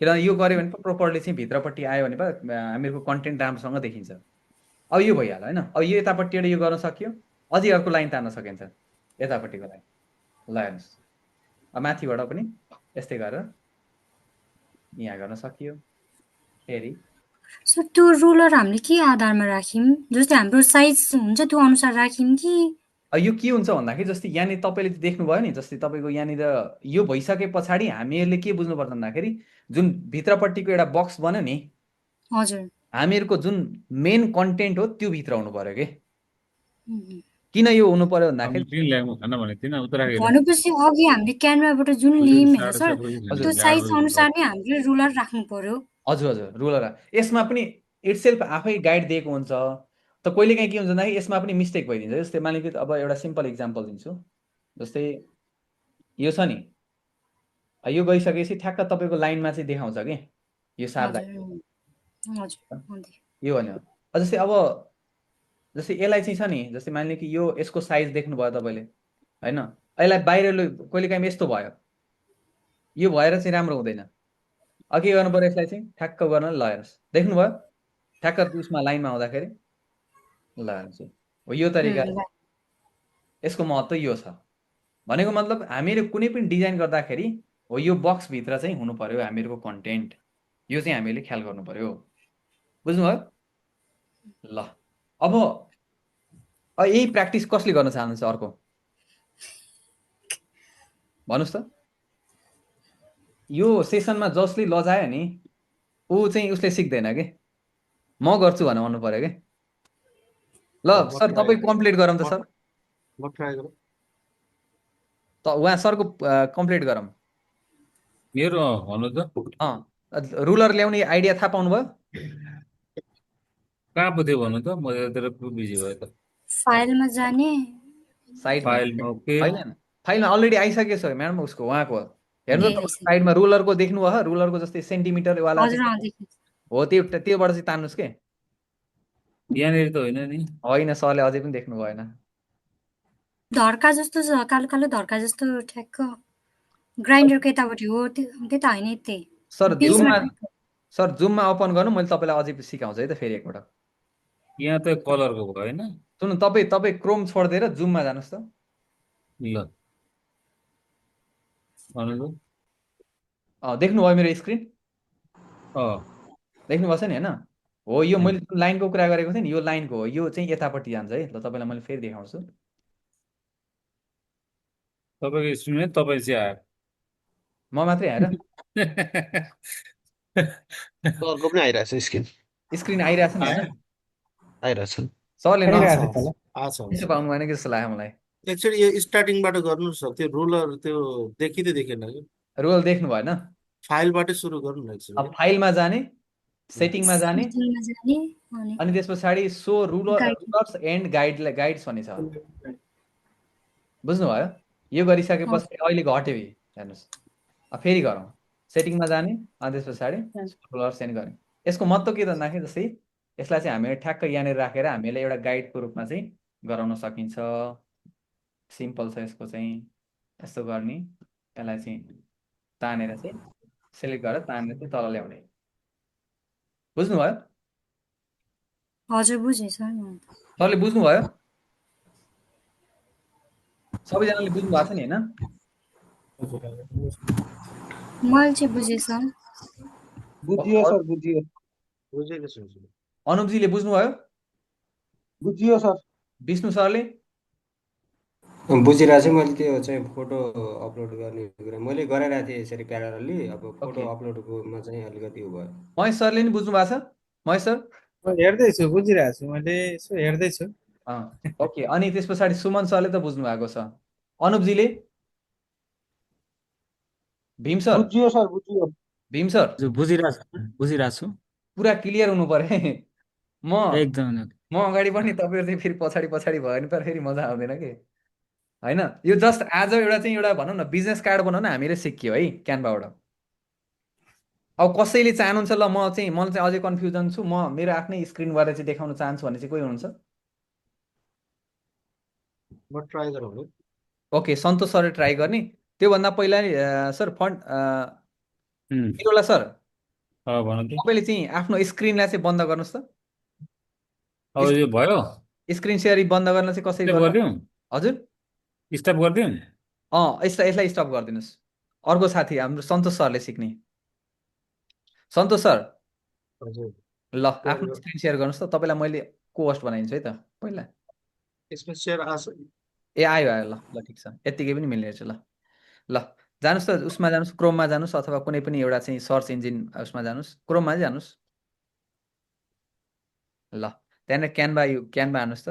किनभने यो गऱ्यो भने प्रोपरली चाहिँ भित्रपट्टि आयो भने पो हामीहरूको कन्टेन्ट राम्रोसँग देखिन्छ अब यो भइहाल्यो होइन अब यो यतापट्टिबाट यो गर्न सक्यो अझै अर्को लाइन तान्न सकिन्छ यतापट्टिको लाइन ल हेर्नुहोस् अब माथिबाट पनि यस्तै गरेर यहाँ गर्न सकियो फेरि सर त्यो रुलर हामीले के आधारमा राख्यौँ जस्तै हाम्रो साइज हुन्छ त्यो अनुसार राख्यौँ कि यो के हुन्छ भन्दाखेरि जस्तै यहाँनिर तपाईँले देख्नुभयो नि जस्तै तपाईँको यहाँनिर यो भइसके पछाडि हामीहरूले के बुझ्नुपर्छ भन्दाखेरि जुन भित्रपट्टिको एउटा बक्स बन्यो नि हजुर हामीहरूको जुन मेन कन्टेन्ट हो त्यो भित्र हुनु पर्यो कि किन यो हुनु पर्यो भन्दाखेरि किन ल्याउनु खान भनेको थिएन उता राखेर भनेपछि अघि हामीले क्यामेराबाट जुन लियौँ होइन सर हजुर, त्यो साइज अनुसार नै हामीले रुलर राख्नु पर्यो हजुर हजुर रुलर यसमा पनि इटसेल्फ आफै गाइड दिएको हुन्छ त कहिले काहीँ के हुन्छ भन्दाखेरि यसमा पनि मिस्टेक भइदिन्छ जस्तै मानिलिनु अब एउटा सिम्पल इक्जाम्पल दिन्छु जस्तै यो छ नि यो गइसकेपछि ठ्याक्क तपाईँको लाइनमा चाहिँ देखाउँछ कि यो सार्दा हजुर यो भन्यो जस्तै अब जस्तै यसलाई चाहिँ छ नि जस्तै मानिलिनु कि यो यसको साइज देख्नुभयो तपाईँले होइन यसलाई बाहिर कहिले काहीँ यस्तो भयो यो भएर चाहिँ राम्रो हुँदैन के गर्नु पर्यो यसलाई चाहिँ ठ्याक्क गर्न ल हेर्नुहोस् देख्नुभयो ठ्याक्क उसमा लाइनमा आउँदाखेरि ल हेर्नुहोस् हो यो तरिका यसको महत्त्व यो छ भनेको मतलब हामीले कुनै पनि डिजाइन गर्दाखेरि हो यो बक्सभित्र चाहिँ हुनु पर्यो हामीहरूको कन्टेन्ट यो चाहिँ हामीले ख्याल गर्नु पर्यो बुझ्नुभयो ल अब यही प्र्याक्टिस कसले गर्न चाहनुहुन्छ अर्को भन्नुहोस् त यो सेसनमा जसले लजायो नि ऊ चाहिँ उसले सिक्दैन कि म गर्छु भनेर भन्नु पर्यो कि ल सर तपाईँ कम्प्लिट गरौँ त सर म ट्राई गरौँ त उहाँ सरको कम्प्लिट गरौँ मेरो भन्नु त रुलर ल्याउने आइडिया थाहा पाउनुभयो कहाँ पो थियो भन्नु त म यतातिर बिजी भयो त फाइलमा जाने साइडमा फाइलमा ओके होइन फाइलमा अलरेडी आइसकेको छ म्याडम उसको उहाँको हेर्नु त आइसक्यो। साइडमा रुलरको देख्नुभयो रुलरको जस्तै सेन्टिमिटरवाला हजुर देखेँ हो त्योबाट चाहिँ तान्नुहोस् के यहाँनिर त होइन नि होइन सरले अझै पनि देख्नु भएन धर्का जस्तो छ कालो कालो धर्का जस्तो ठ्याक्क ग्राइन्डरको यतापट्टि हो त्यो त होइन त्यही सर बिचमा जुममा ओपन गर्नु मैले तपाईँलाई अझै सिकाउँछु है त फेरि एकपल्ट यहाँ त कलरको भयो होइन सुन्नु तपाईँ क्रोम छोडिदिएर जुममा जानुहोस् त ल भन्नु देख्नुभयो मेरो स्क्रिन अँ देख्नुभएको छ नि होइन हो यो मैले जुन लाइनको कुरा गरेको थिएँ नि यो लाइनको हो यो चाहिँ यतापट्टि जान्छ है ल तपाईँलाई मैले फेरि देखाउँछु तपाईँको स्क्रिन तपाईँ चाहिँ आयो म मात्रै आएर सरको पनि आइरहेछ स्क्रिन आइरहेछ नि होइन आइरहेछ सरले आछ त्यसो पाउनु भएन कि जस्तो लाग्यो मलाई एक्चुअली यो स्टार्टिङबाट गर्नु सर त्यो रुलर त्यो देखिँदै देखेन कि रुल देख्नु भएन फाइलबाटै सुरु गर्नु न एक्चुअली अब फाइलमा जाने सेटिङमा जाने सेटिङमा जाने अनि अनि त्यस पछाडि सो रुलर्स एन्ड गाइड्स भन्ने छ बुझ्नुभयो यो गरिसकेपछि अहिले घट्यो हेर्नुहोस् अब फेरि गरौँ सेटिङमा जाने अनि त्यस पछाडि रुलर्स एन्ड गर्ने यसको महत्त्व के त भन्दाखेरि जस्तै यसलाई चाहिँ हामीले ठ्याक्क यहाँनिर राखेर हामीले एउटा गाइडको रूपमा चाहिँ गराउन सकिन्छ सिम्पल छ यसको चाहिँ यस्तो गर्ने यसलाई चाहिँ तानेर चाहिँ सेलेक्ट गरेर तानेर चाहिँ तल ल्याउने बुझ्नुभयो हजुर बुझेँ सर सरले बुझ्नुभयो सबैजनाले बुझ्नु भएको छ नि होइन मैले चाहिँ बुझेँ सर। बुझियो सर, बुझियो। बुझेको छु। अनुपजीले बुझ्नुभयो? बुझियो सर। विष्णु सरले? बुझिरहेको छु मैले त्यो चाहिँ फोटो अपलोड गर्ने कुरा मैले गराइरहेको थिएँ यसरी प्यारलली अब फोटो ओके, अपलोडकोमा चाहिँ अलिकति उ भयो महेश सरले नि बुझ्नु भएको छ? महेश सर? म हेर्दैछु, बुझिरहेको छु, मैले यसो हेर्दैछु। ओके, अनि त्यस पछाडि सुमन सरले त बुझ्नु भएको छ। अनुपजीले? भीम सर? बुझियो सर, बुझियो। भीम सर? हजुर बुझिरहेको छु पुरा क्लियर हुनु पर्यो है। म एकदम म अगाडि पनि तपाईँहरू चाहिँ फेरि पछाडि पछाडि भयो भने त फेरि मजा आउँदैन कि होइन। यो जस्ट आज एउटा चाहिँ एउटा भनौँ न बिजनेस कार्ड बनाउन हामीले सिकियो है क्यानभाबाट। अब कसैले चाहनुहुन्छ ल म चाहिँ अझै कन्फ्युजन छु, म मेरो आफ्नै स्क्रिनबाट चाहिँ देखाउन चाहन्छु भने चाहिँ कोही हुनुहुन्छ? म ट्राई गरौँ है। ओके, सन्तोष सरले ट्राई गर्ने। त्योभन्दा पहिला नि, सर फन्ट निरोला सर भन त तपाईँले चाहिँ आफ्नो स्क्रिनलाई चाहिँ बन्द गर्नुहोस् त। अब यो भयो स्क्रिन सेयरिङ बन्द गर्न चाहिँ कसरी स्टप गर्नु? गरिदिउँ हजुर, स्टप गरिदिउँ यसलाई स्टप गरिदिनुहोस्। अर्को साथी हाम्रो सन्तोष सरले सिक्ने। सन्तोष सर हजुर ल आफ्नो स्क्रिन सेयर गर्नुहोस् त। तपाईँलाई मैले को होस्ट बनाइदिन्छु है त पहिला। यसमा सेयर आछ। ए आयो आयो, ल ल ठिक छ, यत्तिकै पनि मिल्ने रहेछ। ल ल जानुहोस् त, उसमा जानुहोस्, क्रोममा जानुहोस् अथवा कुनै पनि एउटा चाहिँ सर्च इन्जिन उसमा जानुहोस्, क्रोममा चाहिँ जानुहोस्। ल त्यहाँनिर क्यानभा हान्नुहोस् त।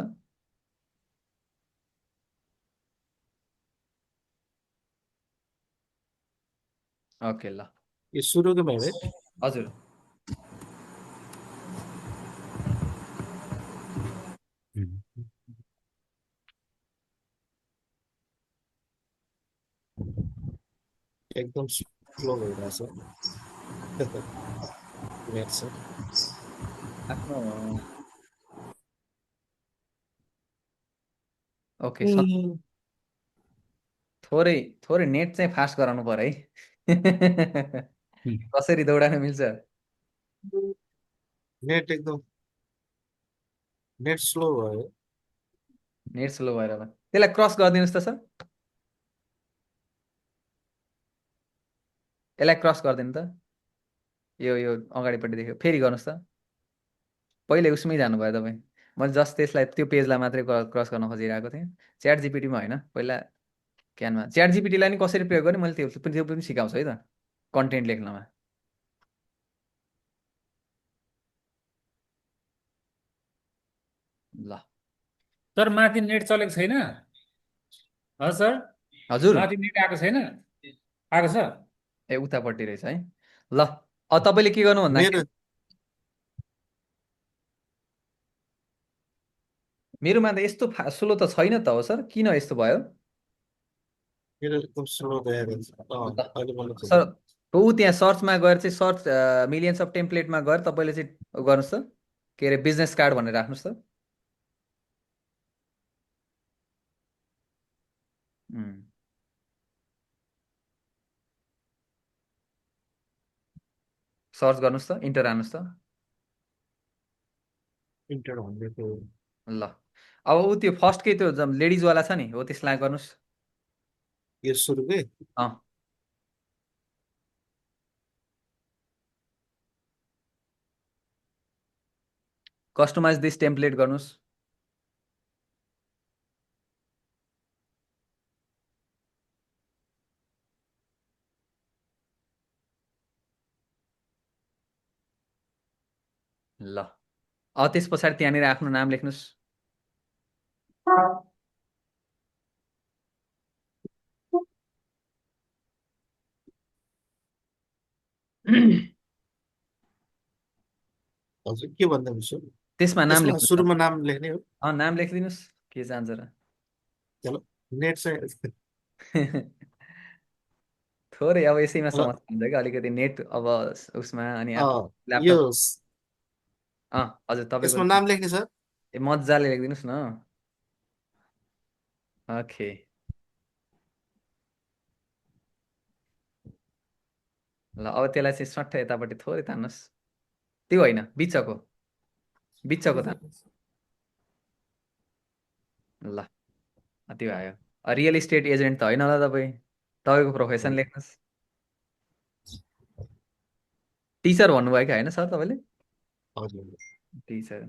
ओके ल यो सुरुको भयो है। हजुर, एकदम स्लो भइरहेछ नेट छ। आफ्नो ओके थोरै थोरै नेट चाहिँ फास्ट गराउनु पर्यो है। कसरी दौडान मिल्छ? नेट एकदम नेट स्लो भयो। नेट स्लो भएर होला। त्यसलाई क्रस गरिदिनुहोस् त सर। यसलाई क्रस गरिदिनु त। यो अगाडिपट्टि देख्यो, फेरि गर्नुहोस् त। पहिले उसमै जानुभयो तपाईँ। मैले जस्ट त्यसलाई त्यो पेजलाई मात्रै क्रस गर्न खोजिरहेको थिएँ। च्याट जिपिटीमा होइन, पहिला क्यानमा। च्याट जिपिटीलाई नि कसरी प्रयोग गर्ने मैले त्यो पनि सिकाउँछु है त कन्टेन्ट लेख्नमा। ल सर माथि नेट चलेको छैन हजुर सर हजुर, माथि नेट आएको छैन आएको छ ए उतापट्टि रहेछ है। ल अब तपाईँले के गर्नु भन्दाखेरि मेरो मेरोमा त यस्तो स्लो त छैन त हो सर, किन यस्तो भयो? मेरो एकदम स्लो भइरहेछ। ल अहिले मलाई सर ठिक ऊ त्यहाँ सर्चमा गएर चाहिँ सर्च मिलियन्स अफ टेम्प्लेटमा गएर तपाईँले चाहिँ गर्नुहोस् त, के अरे बिजनेस कार्ड भनेर राख्नुहोस् त। सर्च गर्नुहोस् त, इन्टर हान्नुहोस् त। इन्टर भन्दै थियो। ल अब ऊ त्यो फर्स्टकै त्यो लेडिजवाला छ नि हो, त्यसलाई गर्नुहोस्। यो सुरुकै अँ कस्टमाइज दिस टेम्प्लेट गर्नुहोस्। ल अब त्यस पछाडि त्यहाँनिर आफ्नो नाम लेख्नुहोस्। हजुर के भन्दा मिल्छ? त्यसमा नाम यसमा लेख्नुहोस् त। सुरुमा नाम लेख्ने हो। नाम लेखिदिनुहोस्, के चाहन्छ र। चलो नेट चाहिँ थोरै अब यसैमा ल समस्या हुन्छ कि अलिकति नेट अब उसमा अनि यो ल्यापटप। हजुर तपाईँको यसमा नाम लेख्ने सर। ए मजाले लेखिदिनुहोस् न। ओके ल अब त्यसलाई चाहिँ सट्ट यतापट्टि थोरै तान्नुहोस्। त्यो होइन, बिचको तान्। ल त्यो आयो। रियल इस्टेट एजेन्ट त होइन होला तपाईँ? तपाईँको प्रोफेसन लेख्नुहोस्। टिचर भन्नुभयो कि होइन सर तपाईँले? हजुर टिचर।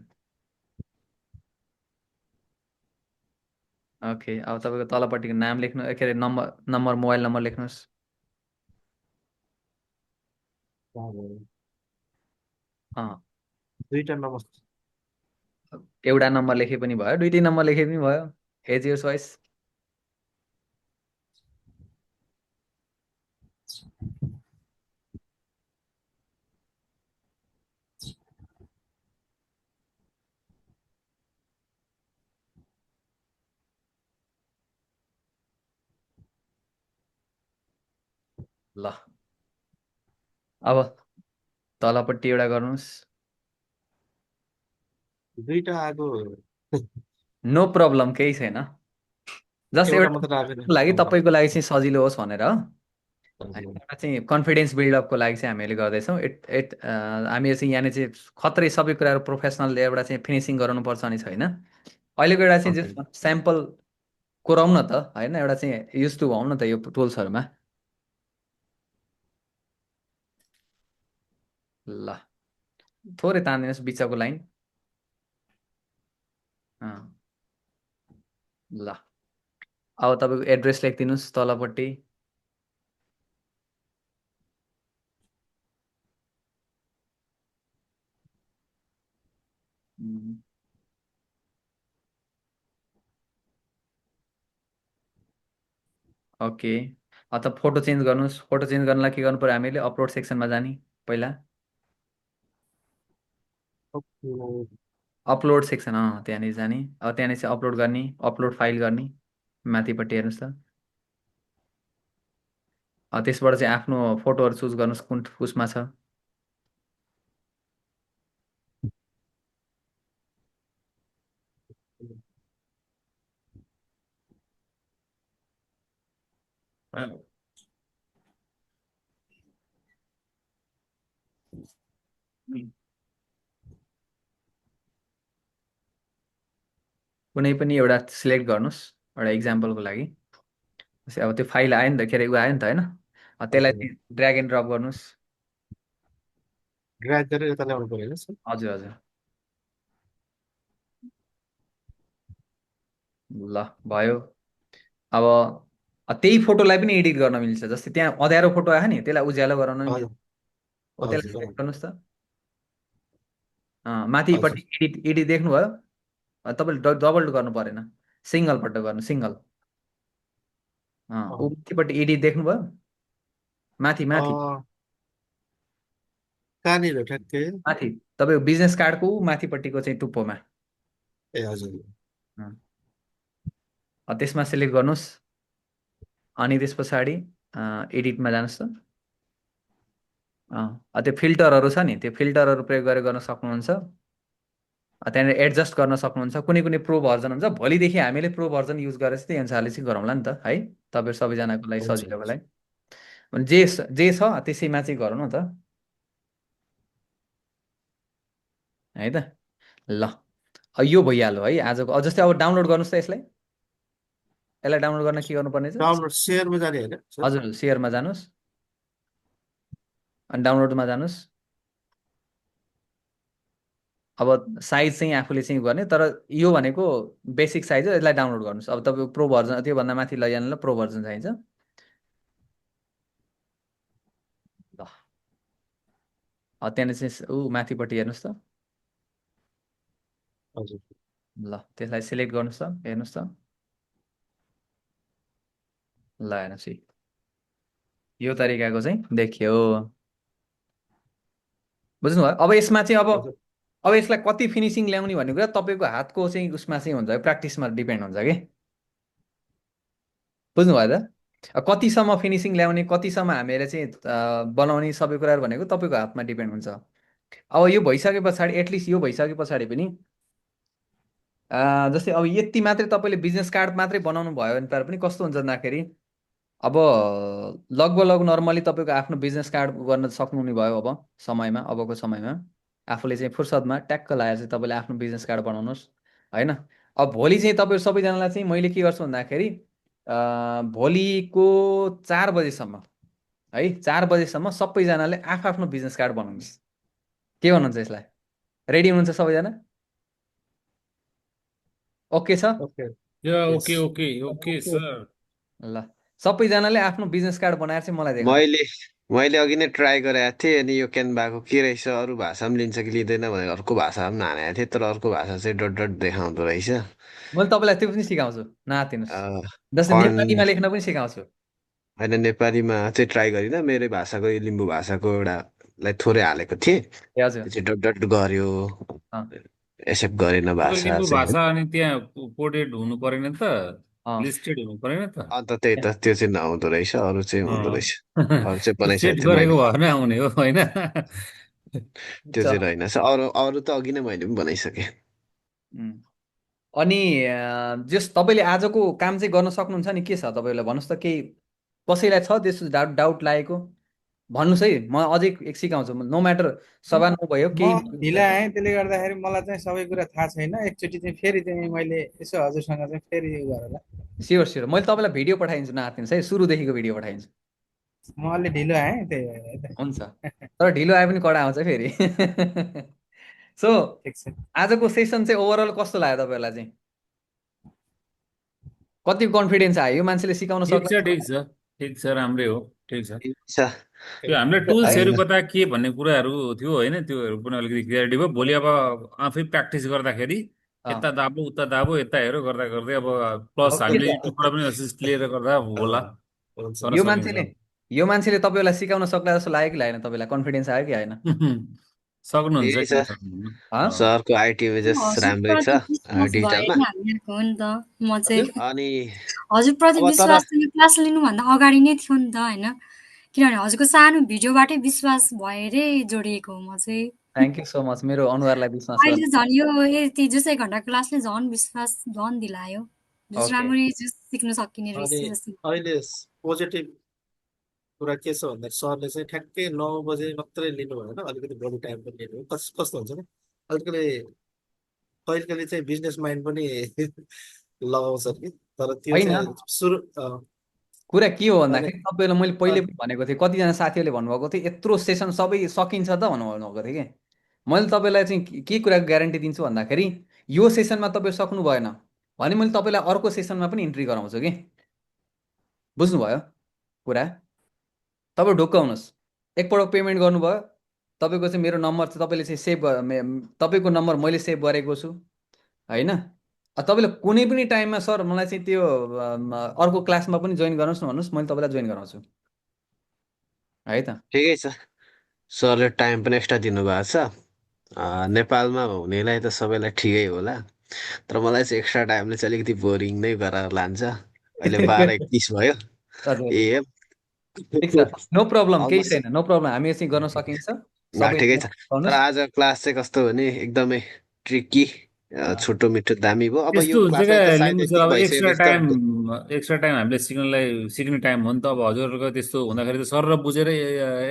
ओके, अब तपाईँको तलपट्टिको नाम लेख्नु, के अरे नम्बर मोबाइल नम्बर लेख्नुहोस्। अँ, दुईटा नम्बर एउटा नम्बर लेखे पनि भयो, दुइटै नम्बर लेखे पनि भयो, एज योर चोइस। ल अब तलपट्टि एउटा गर्नुहोस्। दुईटा आएको नो प्रब्लम, केही छैन। जस्ट एउटा एउटा मात्र आएको लागि तपाईँको लागि चाहिँ सजिलो होस् भनेर हो। हजुर एउटा चाहिँ कन्फिडेन्स बिल्डअपको लागि चाहिँ हामीले गर्दैछौँ। हामी चाहिँ यहाँनिर चाहिँ खत्रै सबै कुराहरू प्रोफेसनल एउटा चाहिँ फिनिसिङ गराउनुपर्छ अनि छैन। अहिलेको एउटा चाहिँ Okay. जस्ट स्याम्पल कोराउँ न त होइन, एउटा चाहिँ युज टु भनौँ न त यो टुल्सहरूमा। ल थोरै तानिदिनुहोस् बिचको लाइन। ल अब तपाईँको एड्रेस लेखिदिनुहोस् तलपट्टि। ओके, त फोटो चेन्ज गर्नुहोस्। फोटो चेन्ज गर्नलाई के गर्नु पऱ्यो, हामीले अपलोड सेक्सनमा जाने पहिला। अपलोड सेक्सन, त्यहाँनिर जाने। अब त्यहाँनिर चाहिँ अपलोड गर्ने, अपलोड फाइल गर्ने, माथिपट्टि हेर्नुहोस् त। त्यसबाट चाहिँ आफ्नो फोटोहरू चुज गर्नुहोस् कुन उसमा छ। कुनै पनि एउटा सिलेक्ट गर्नुहोस् एउटा इक्जाम्पलको लागि। अब त्यो फाइल आयो नि त, के अरे ऊ आयो नि त होइन, त्यसलाई चाहिँ ड्र्याग एन्ड ड्रप गर्नुहोस्। ड्र्याग गरेर यता ल्याउनु पऱ्यो होइन सर? हजुर हजुर। ल भयो। अब त्यही फोटोलाई पनि एडिट गर्न मिल्छ। जस्तै त्यहाँ अँध्यारो फोटो आयो नि, त्यसलाई उज्यालो गराउन मिल्छ। हजुर त्यसलाई हजुर सिलेक्ट गर्नुहोस् त। माथिपट्टि एडिट एडिट देख्नुभयो? तपाईँले डबल गर्नु परेन, सिङ्गलपल्ट गर्नु, सिङ्गल। ऊ माथिपट्टि एडिट देख्नुभयो? माथि माथि कहाँनिर ठ्याक्कै? माथि तपाईँको बिजनेस कार्डको माथिपट्टिको चाहिँ टुप्पोमा। ए हजुर। त्यसमा सिलेक्ट गर्नुहोस्। अनि त्यस पछाडि एडिटमा जानुहोस् त। त्यो फिल्टरहरू छ नि, त्यो फिल्टरहरू प्रयोग गरेर गर्न सक्नुहुन्छ। त्यहाँनिर एडजस्ट गर्न सक्नुहुन्छ। कुनै कुनै प्रो भर्जन हुन्छ, भोलिदेखि हामीले प्रो भर्जन युज गरेर चाहिँ त्यही अनुसारले चाहिँ गरौँला नि त है, तपाईँहरू सबैजनाको लागि सजिलोको लागि। जे जे छ त्यसैमा चाहिँ गरौँ न त है त। ल यो भइहाल्यो है आजको। जस्तै अब डाउनलोड गर्नुहोस् त यसलाई। यसलाई डाउनलोड गर्न के गर्नुपर्ने छ? डाउनलोड सेयरमा जाने होइन सर? हजुर, सेयरमा जानुहोस् अनि डाउनलोडमा जानुहोस्। अब साइज चाहिँ आफूले चाहिँ गर्ने, तर यो भनेको बेसिक साइज हो, यसलाई डाउनलोड गर्नुहोस्। अब तपाईँको प्रो भर्जन, त्योभन्दा माथि लैजानुलाई प्रो भर्जन चाहिन्छ। ल त्यहाँनिर चाहिँ माथिपट्टि हेर्नुहोस् त। हजुर। ल त्यसलाई सिलेक्ट गर्नुहोस् त, हेर्नुहोस् त। ल हेर्नुहोस् यो तरिकाको चाहिँ देखियो, बुझ्नुभयो? अब यसमा चाहिँ अब यसलाई कति फिनिसिङ ल्याउने भन्ने कुरा तपाईँको हातको चाहिँ उसमा चाहिँ हुन्छ, प्र्याक्टिसमा डिपेन्ड हुन्छ कि, बुझ्नुभयो त? कतिसम्म फिनिसिङ ल्याउने, कतिसम्म हामीले चाहिँ बनाउने सबै कुराहरू भनेको तपाईँको हातमा डिपेन्ड हुन्छ। अब यो भइसके पछाडि, एटलिस्ट यो भइसके पछाडि पनि जस्तै अब यति मात्रै तपाईँले बिजनेस कार्ड मात्रै बनाउनु भयो भने तर पनि कस्तो हुन्छ भन्दाखेरि, अब लगभग नर्मली तपाईँको आफ्नो बिजनेस कार्ड गर्न सक्नुहुने भयो अब समयमा, अबको समयमा आफूले चाहिँ फुर्सदमा ट्याक्क लगाएर चाहिँ तपाईँले आफ्नो बिजनेस कार्ड बनाउनुहोस् होइन। अब भोलि चाहिँ तपाईँहरू सबैजनालाई चाहिँ मैले के गर्छु भन्दाखेरि भोलिको 4 बजेसम्म है 4 बजेसम्म सबैजनाले आफ्नो बिजनेस कार्ड बनाउनुहोस्। के भन्नुहुन्छ यसलाई? रेडी हुनुहुन्छ सबैजना? ओके छ? Okay. या Yes. Okay okay okay sir ल सबैजनाले आफ्नो बिजनेस कार्ड बनाएर चाहिँ मलाई देखाउनु। मैले मैले अघि नै ट्राई गरेको थिएँ अनि यो क्यानभाको के रहेछ अरू भाषा पनि लिन्छ कि लिँदैन भनेर अर्को भाषा पनि हानेको थिएँ तर अर्को भाषा चाहिँ डट डट देखाउँदो रहेछ। मैले तपाईँलाई त्यो पनि सिकाउँछु, नआत्तिनुहोस्। अ, जस्तै फन्ट नेपालीमा लेख्न पनि सिकाउँछु। होइन नेपालीमा चाहिँ ट्राई गरिनँ मेरै भाषाको यो लिम्बू भाषाको एउटालाई थोरै हालेको थिएँ ए हजुर त्यो चाहिँ डट डट गर्यो अँ, एक्सेप्ट गरेन त्यो भाषा लिम्बू चाहिँ भाषा अनि त्यहाँ कोडेड हुनु परेन त अँ। लिस्टेड हुनु परेन त अन्त त्यही त त्यो चाहिँ नहुँदो रहेछ अरू चाहिँ हुँदो रहेछ अरू चाहिँ सेट बनाइसकेको थिएँ गरेको मैले भएर आउने हो होइन त्यो चाहिँ रहेनछ अरू अरू त अघि नै मैले पनि बनाइसकेँ। उम्। अनि जस तपाईँले आजको काम चाहिँ गर्न सक्नुहुन्छ नि? के छ तपाईँलाई भन्नुहोस् त? केही कसैलाई छ त्यस्तो डाउट डाउट लागेको भन्नुहोस् है, म अझै एक सिकाउँछु। नो म्याटर सभा नभयो म केही ढिला आएँ त्यसले गर्दाखेरि मलाई चाहिँ सबै कुरा थाहा छैन। एकचोटि चाहिँ फेरि चाहिँ मैले यसो हजुरसँग चाहिँ फेरि उयो गरेर स्योर स्योर मैले तपाईँलाई भिडियो पठाइदिन्छु, नआत्तिनुहोस् है, सुरुदेखिको भिडियो पठाइदिन्छु। म अलि ढिलो आएँ त्यही भएर है त। हुन्छ, तर ढिलो आए पनि कडा आउँछ फेरि। सो ठिक छ। आजको सेसन चाहिँ ओभरअल कस्तो लाग्यो तपाईँहरूलाई चाहिँ? कति कन्फिडेन्स आयो? यो मान्छेले सिकाउन ठिक सक्छ छ ठिक छ ठिक छ राम्रै हो ठिक छ छ त्यो हामीले है? टुल्सहरू कता के भन्ने कुराहरू थियो होइन त्योहरू पनि अलिकति क्लियरिटी भयो भोलि अब आफै प्र्याक्टिस गर्दाखेरि अँ, यता दाबो उता दाबो यता हेऱ्यो गर्दा गर्दै अब प्लस ओके हामीले छ। युट्युबबाट पनि असिस्ट लिएर गर्दा होला हुन्छ। गर्न यो सकिन्छ मान्छेले यो मान्छेले तपाईँलाई सिकाउन सक्ला जस्तो लाग्यो कि लागेन? तपाईँलाई कन्फिडेन्स आयो कि आएन? सक्नुहुन्छ ठिकै किन छ सक्नुहुन्न हँ? सरको आइटी इमेजेस राम्रै छ हजुरप्रति विश्वास भयो डिजिटलमा नि हामीहरूको हो नि त। म चाहिँ अनि हजुरप्रति अब तर विश्वास चाहिँ क्लास लिनुभन्दा अगाडि नै थियो नि त होइन? किनभने हजुरको सानो भिडियोबाटै विश्वास भएरै जोडिएको हो म चाहिँ। थ्याङ्क यू सो मच मेरो अनुहारलाई विश्वास गर्नु। अहिले झन् यो यति जस 1 घन्टा क्लासले झन् विश्वास झन् दिलायो। जस ओके राम्ररी जस सिक्न सकिने अनि रहेछ जस्तो। अहिले पोजिटिभ कुरा के छ भन्दा सरले चाहिँ ठ्याक्कै 9 बजे मात्रै लिनु भएन अलिकति बढी टाइम पनि लिनु कस्तो हुन्छ नि अलिकति कहिले कहिले चाहिँ बिजनेस माइन्ड पनि लगाउँछ कि तर त्यो होइन, चाहिँ सुरु कुरा के हो अहिले भन्दाखेरि तपाईँलाई मैले पहिले पनि भनेको थिएँ, कतिजना साथीहरूले भन्नुभएको थियो यत्रो सेसन सबै सकिन्छ त भन्नुभएको थियो कि मैले तपाईँलाई चाहिँ के कुराको ग्यारेन्टी दिन्छु भन्दाखेरि यो सेसनमा तपाईँ सक्नु भएन भने मैले तपाईँलाई अर्को सेसनमा पनि इन्ट्री गराउँछु कि। बुझ्नुभयो कुरा? तपाईँ ढुक्क हुनुहोस्। एकपल्ट पेमेन्ट गर्नुभयो तपाईँको चाहिँ मेरो नम्बर चाहिँ तपाईँले चाहिँ तपाईँको नम्बर मैले सेभ गरेको छु होइन? तपाईँले कुनै पनि टाइममा सर मलाई चाहिँ त्यो अर्को क्लासमा पनि जोइन गर्नुहोस् न भन्नुहोस्, मैले तपाईँलाई जोइन गराउँछु है त। ठिकै छ सरले टाइम पनि एक्स्ट्रा दिनुभएको छ नेपालमा हुनेलाई त सबैलाई ठिकै होला तर मलाई चाहिँ एक्स्ट्रा टाइमले चाहिँ अलिकति बोरिङ नै गराएर लान्छ अहिले 12:31 भयो हजुर एएम ठिक छ, नो प्रब्लम, केही अलमोस्ट छैन, नो प्रब्लम, हामी चाहिँ गर्न सकिन्छ सबै ठिकै छ तर गर्नुहोस्। आज क्लास चाहिँ कस्तो भने एकदमै ट्रिकी छोटो मिठो दामी भयो अब त्यस्तो यो हुन्छ क्या क्लासलाई त सायद लिम्बू सर यति अब भइसकेपछि त एक्स्ट्रा टाइम हामीले सिक्ने टाइम हो नि त अब हजुरहरूको त्यस्तो हुँदाखेरि त सर र बुझेर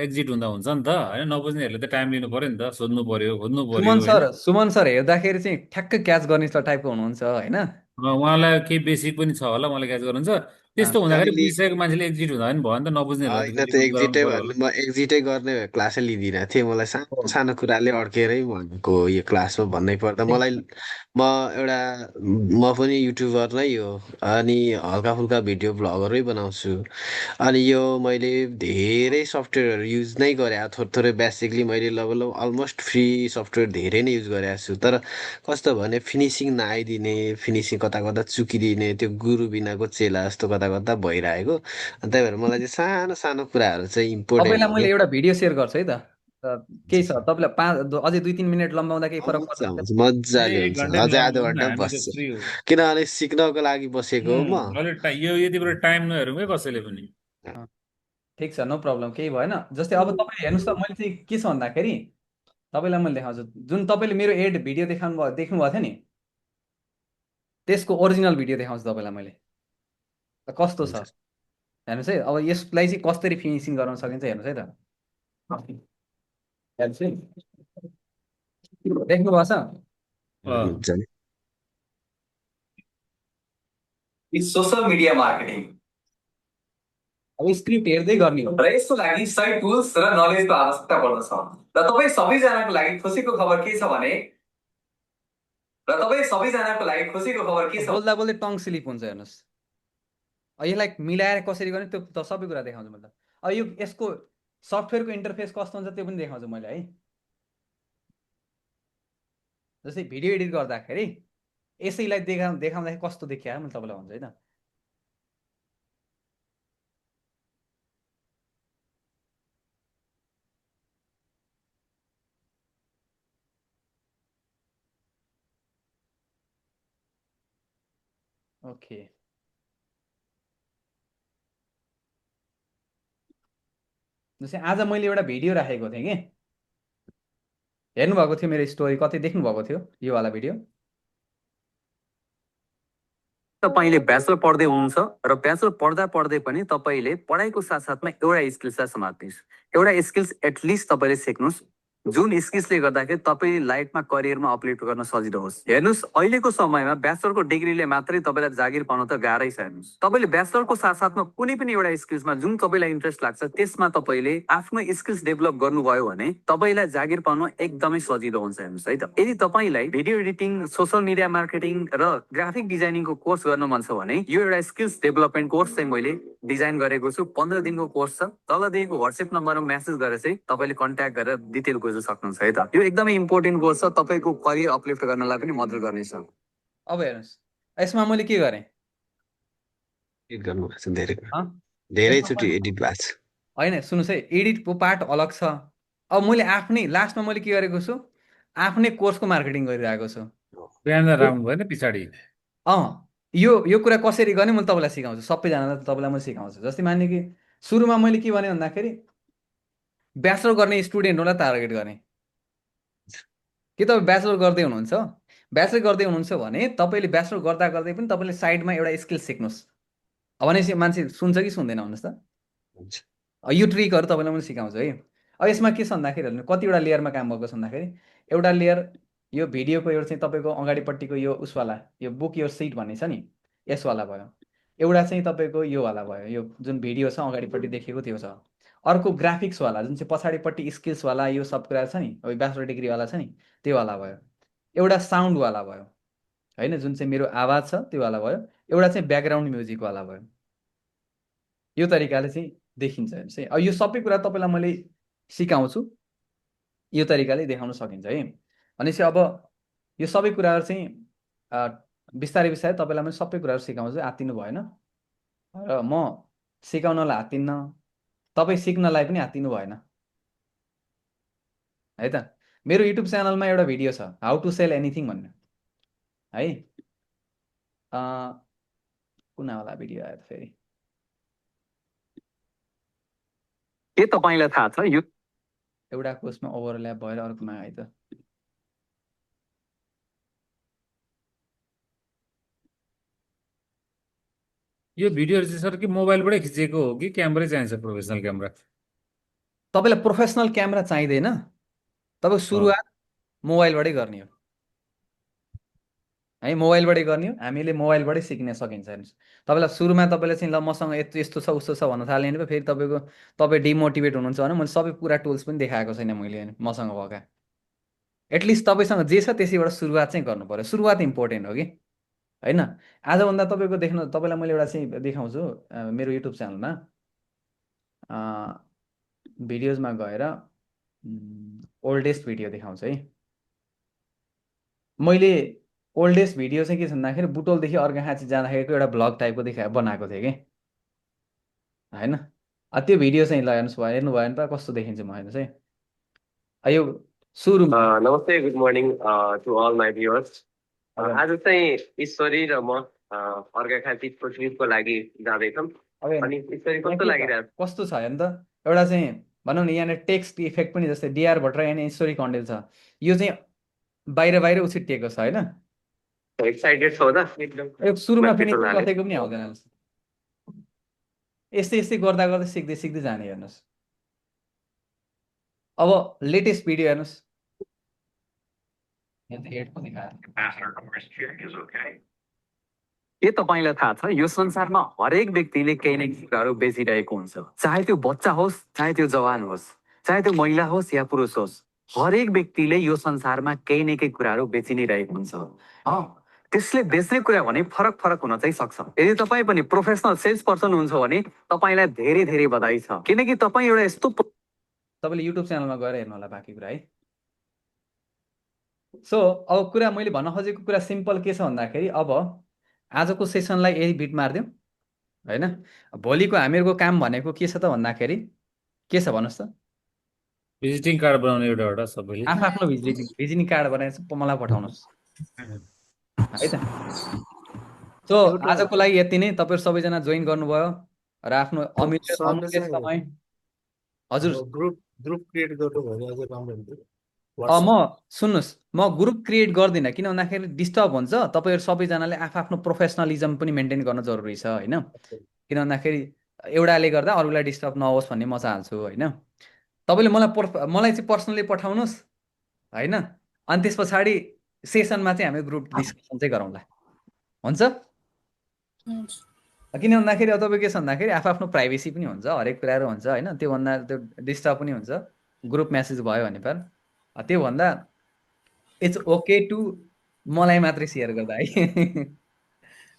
एक्जिट हुँदा हुन्छ नि त होइन नबुझ्नेहरूले त टाइम लिनु पऱ्यो नि त सोध्नु पऱ्यो खोज्नु पऱ्यो होइन सुमन सर हेर्दाखेरि चाहिँ ठ्याक्क क्याच गर्ने टाइपको हुनुहुन्छ होइन? उहाँलाई केही बेसिक पनि छ होला मलाई क्याच गर्नुहुन्छ अँ, त्यस्तो हुँदाखेरि अलिअलि बुझिसकेको मान्छेले एक्जिट हुँदा पनि भयो नि त नबुझ्नेहरूलाई त होइन फेरि त बुझ गराउनु एक्जिटै पऱ्यो भयो होला भने म एक्जिटै गर्ने भए क्लासै लिँदिनँ थिएँ मलाई हो, सानो सानो कुराले अड्केरै भनेको यो क्लासमा भन्नै पर्दा ठिक मलाई छ। म एउटा म पनि युट्युबर नै हो अनि हल्का फुल्का भिडियो भ्लगरै बनाउँछु अनि यो मैले धेरै सफ्टवेयरहरू युज नै गरेँ थोरै थोरै बेसिकली मैले लगभग अलमोस्ट फ्री सफ्टवेयर धेरै नै युज गरेको छु तर कस्तो भने फिनिसिङ नआइदिने फिनिसिङ कता कता चुकिदिने त्यो गुरु बिनाको चेला जस्तो कता कता भइरहेको अनि त्यही भएर मलाई चाहिँ सानो सानो कुराहरू चाहिँ इम्पोर्टेन्ट तपाईँलाई हो मैले क्या एउटा भिडियो सेयर गर्छु है त। केही छ तपाईँलाई अझै 2-3 मिनट लम्बाउँदा केही फरक हुन्छ पर्दैन? हुन्छ मजाले एक हुन्छ घन्टा पनि अझै लग्नु आधा हो नि त घन्टा पनि हामी त बस्छु फ्री हो किनभने सिक्नको लागि बसेको हो म अलिक यो यति बेला टाइम नहेरौँ क्या कसैले पनि अँ, ठिक छ, नो प्रब्लम, केही भएन। जस्तै अब तपाईँ हेर्नुहोस् त, मैले चाहिँ के छ भन्दाखेरि तपाईँलाई मैले देखाउँछु, जुन तपाईँले मेरो एड भिडियो देख्नुभएको थियो नि त्यसको ओरिजिनल भिडियो देखाउँछु तपाईँलाई मैले। कस्तो छ हुन्छ हेर्नुहोस् है, अब यसलाई चाहिँ कसरी फिनिसिङ गर्न सकिन्छ हेर्नुहोस् है त। हेर्नुहोस् है, देख्नुभएको छ? अँ हुन्छ इज सोसल मिडिया मार्केटिङ। अब स्क्रिप्ट हेर्दै गर्ने हो र यसको लागि सही टुल्स र नलेजको आवश्यकता पर्दछ र तपाईँ सबैजनाको लागि खुसीको खबर के छ भने बोल्दा बोल्दै टङ स्लिप हुन्छ हेर्नुहोस्। यसलाई मिलाएर कसरी गर्ने त्यो त सबै कुरा देखाउँछु मैले। अब यो यसको सफ्टवेयरको इन्टरफेस कस्तो हुन्छ त्यो पनि देखाउँछु मैले है। जस्तै भिडियो एडिट गर्दाखेरि यसैलाई देखाउँदाखेरि कस्तो देखियो मैले तपाईँलाई भन्छु है त। ओके, जस्तै आज मैले एउटा भिडियो राखेको थिएँ कि, हेर्नुभएको थियो मेरो स्टोरी, कतै देख्नुभएको थियो यो वाला भिडियो। तपाईँले ब्याचलर पढ्दै हुनुहुन्छ र ब्याचलर पढ्दा पढ्दै पनि तपाईँले पढाइको साथसाथमा एउटा स्किल्सलाई समात्नुहोस्। एउटा स्किल्स एटलिस्ट तपाईँले सिक्नुहोस् जुन स्किल्सले गर्दाखेरि तपाईँ लाइफमा करियरमा अपलिफ्ट गर्न सजिलो होस्। हेर्नुहोस् अहिलेको समयमा ब्याचलरको डिग्रीले मात्रै तपाईँलाई जागिर पाउन त गाह्रै छ। हेर्नुहोस् तपाईँले ब्याचलरको साथसाथमा कुनै पनि एउटा स्किल्समा जुन तपाईँलाई इन्ट्रेस्ट लाग्छ त्यसमा तपाईँले आफ्नो स्किल्स डेभलप गर्नुभयो भने तपाईँलाई जागिर पाउन एकदमै सजिलो हुन्छ। हेर्नुहोस् है त, यदि तपाईँलाई video editing, social media marketing र ग्राफिक डिजाइनिङको कोर्स गर्न मन छ भने यो एउटा स्किल्स डेभलपमेन्ट कोर्स चाहिँ मैले डिजाइन गरेको छु। 15 दिनको कोर्स छ। तल दिएको WhatsApp नम्बरमा मेसेज गरेर चाहिँ तपाईँले कन्ट्याक्ट गरेर डिटेल बुझ्न सक्नुहुन्छ है त। यो एकदमै इम्पोर्टेन्ट कोर्स छ, तपाईँको करियर अपलिफ्ट गर्नलाई पनि मद्दत गर्नेछ। अब हेर्नुहोस् यसमा मैले के गरेँ, एडिट गर्नुभएको छ धेरै अँ? धेरैचोटि यसमा एडिट भएको छ। होइन सुन्नुहोस् है, एडिटको पार्ट अलग छ। अब मैले आफ्नै लास्टमा मैले के गरेको छु, आफ्नै कोर्सको मार्केटिङ गरिरहेको छु। बिहान राउन्ड भएन पछाडि। यो कुरा कसरी गर्ने मैले तपाईँलाई सिकाउँछु, सबैजनालाई तपाईँलाई मैले सिकाउँछु। जस्तै मान्यो कि सुरुमा मैले के भने भन्दाखेरि ब्याचलर गर्ने स्टुडेन्टहरूलाई टार्गेट गरेँ कि तपाईँ ब्याचलर गर्दै हुनुहुन्छ, ब्याचलर गर्दै हुनुहुन्छ भने तपाईँले ब्याचलर गर्दा गर्दै पनि तपाईँले साइडमा एउटा स्किल सिक्नुहोस्। भनेपछि मान्छे सुन्छ कि सुन्दैन भन्नुहोस् त। हुन्छ। यो ट्रिकहरू तपाईँलाई मैले सिकाउँछु है। अब यसमा के छ भन्दाखेरि हेर्नु कतिवटा लेयरमा काम भएको छ भन्दाखेरि एउटा लेयर यो भिडियोको एउटा चाहिँ तपाईँको अगाडिपट्टिको यो उसवाला यो बुक यो सिट भन्ने छ नि यसवाला भयो। एउटा चाहिँ तपाईँको योवाला भयो, यो जुन भिडियो छ अगाडिपट्टि देखेको त्यो छ। अर्को ग्राफिक्सवाला जुन चाहिँ पछाडिपट्टि स्किल्सवाला यो सब कुरा छ नि, अब ब्याचलर डिग्रीवाला छ नि त्योवाला भयो। एउटा साउन्डवाला भयो होइन, जुन चाहिँ मेरो आवाज छ त्योवाला भयो। एउटा चाहिँ ब्याकग्राउन्ड म्युजिकवाला भयो। यो तरिकाले चाहिँ देखिन्छ हेर्नुहोस् है। अब यो सबै कुरा तपाईँलाई मैले सिकाउँछु, यो तरिकाले देखाउन सकिन्छ है। भनेपछि अब यो सबै कुराहरू चाहिँ बिस्तारै बिस्तारै तपाईँलाई मैले सबै कुराहरू सिकाउँछु, आत्तिनु भएन। र म सिकाउनलाई हात्तिन्न, तपाईँ सिक्नलाई पनि हात्तिनु भएन है त। मेरो युट्युब च्यानलमा एउटा भिडियो छ हाउ टु सेल एनिथिङ भन्ने है। कुनावाला भिडियो आयो त फेरि, के तपाईँलाई थाहा छ यो एउटा कोर्समा ओभरल्याप भएर अर्कोमा आयो त। यो भिडियोहरू चाहिँ सर कि मोबाइलबाटै खिचेको हो कि क्यामेरै चाहिन्छ, प्रोफेसनल क्यामेरा? तपाईँलाई प्रोफेसनल क्यामेरा चाहिँदैन, तपाईँ सुरुवात मोबाइलबाटै गर्ने हो है। मोबाइलबाटै गर्ने हो, हामीले मोबाइलबाटै सिक्न सकिन्छ। हेर्नुहोस् तपाईँलाई सुरुमा तपाईँले चाहिँ ल मसँग यस्तो छ उस्तो छ भन्न थाल्यो भने फेरि तपाईँ डिमोटिभेट हुनुहुन्छ भने मैले सबै पुरा टुल्स पनि देखाएको छैन मैले मसँग भएका। एटलिस्ट तपाईँसँग जे छ त्यसैबाट सुरुवात चाहिँ गर्नु पऱ्यो, सुरुवात इम्पोर्टेन्ट हो कि होइन। आजभन्दा तपाईँको तपाईँलाई मैले एउटा चाहिँ देखाउँछु मेरो युट्युब च्यानलमा भिडियोजमा गएर ओल्डेस्ट भिडियो देखाउँछु है। मैले ओल्डेस्ट भिडियो चाहिँ के छ भन्दाखेरि बुटोलदेखि अर्घाखाँची जाँदाखेरिको एउटा भ्लग टाइपको बनाएको थिएँ कि होइन। त्यो भिडियो चाहिँ ल हेर्नुहोस् भयो, हेर्नु भयो भने त कस्तो देखिन्छ म, हेर्नुहोस् है। यो सुरुमा नमस्ते, good morning to all my viewers. आज चाहिँ ईश्वरी र म अर्घाखाँचीको ट्रिपको लागि जाँदैछौँ। अनि ईश्वरी कस्तो लागिरहेको कस्तो छ हेर्नु त। एउटा चाहिँ भनौँ न यहाँनिर टेक्स्ट इफेक्ट पनि जस्तै डिआर भट्टराई अनि ईश्वरी कण्डेल छ, यो चाहिँ बाहिर बाहिर उछिटिएको छ होइन। एक्साइटेड छौ त? सुरुमा पनि कथेको पनि आउँदैन, यस्तै यस्तै गर्दा गर्दै सिक्दै सिक्दै जाने। हेर्नुहोस् अब लेटेस्ट भिडियो हेर्नुहोस्, हेडको देखाएर के तपाईँलाई थाहा छ यो संसारमा हरेक व्यक्तिले केही न केही कुराहरू बेचिरहेको हुन्छ, चाहे त्यो बच्चा होस् चाहे त्यो जवान होस् चाहे त्यो महिला होस् या पुरुष होस्, हरेक व्यक्तिले यो संसारमा केही न केही कुराहरू बेचि नै रहेको हुन्छ। त्यसले बेच्ने कुरा भने फरक फरक हुन चाहिँ सक्छ। यदि तपाईँ पनि प्रोफेसनल सेल्स पर्सन हुन्छ भने तपाईँलाई धेरै धेरै बधाई छ, किनकि तपाईँ एउटा यस्तो तपाईँले युट्युब च्यानलमा गएर हेर्नु होला बाँकी कुरा है। सो अब कुरा मैले भन्न खोजेको कुरा सिम्पल के छ भन्दाखेरि अब आजको सेसनलाई यही बिट मारिदिउँ होइन। भोलिको हामीहरूको काम भनेको के छ त भन्दाखेरि के छ भन्नुहोस् त? भिजिटिङ कार्ड बनाउने एउटा सबैले आफ्नो भिजिटिङ कार्ड बनाएर मलाई पठाउनुहोस् है त। सो आजको लागि यति नै। तपाईँहरू सबैजना जोइन गर्नुभयो र आफ्नो सरले अमूल्य समय हजुर ग्रुप क्रिएट गर्नु भने अझै राम्रो हुन्थ्यो। म सुन्नुहोस्, म ग्रुप क्रिएट गर्दिनँ किन भन्दाखेरि डिस्टर्ब हुन्छ। तपाईँहरू सबैजनाले आफ्नो प्रोफेसनलिजम पनि मेन्टेन गर्न जरुरी छ होइन। किन भन्दाखेरि एउटाले गर्दा अरूलाई डिस्टर्ब नहोस् भन्ने म चाहन्छु होइन। तपाईँले मलाई चाहिँ पर्सनली पठाउनुहोस् होइन, अनि त्यस पछाडि सेसनमा चाहिँ हामी ग्रुप डिस्कसन चाहिँ गरौँला, हुन्छ? किन भन्दाखेरि अब तपाईँ के छ भन्दाखेरि आफ्नो प्राइभेसी पनि हुन्छ, हरेक कुराहरू हुन्छ होइन। त्योभन्दा त्यो डिस्टर्ब पनि हुन्छ ग्रुप म्यासेज भयो भने पर। त्योभन्दा इट्स ओके टु मलाई मात्रै सेयर गर्दा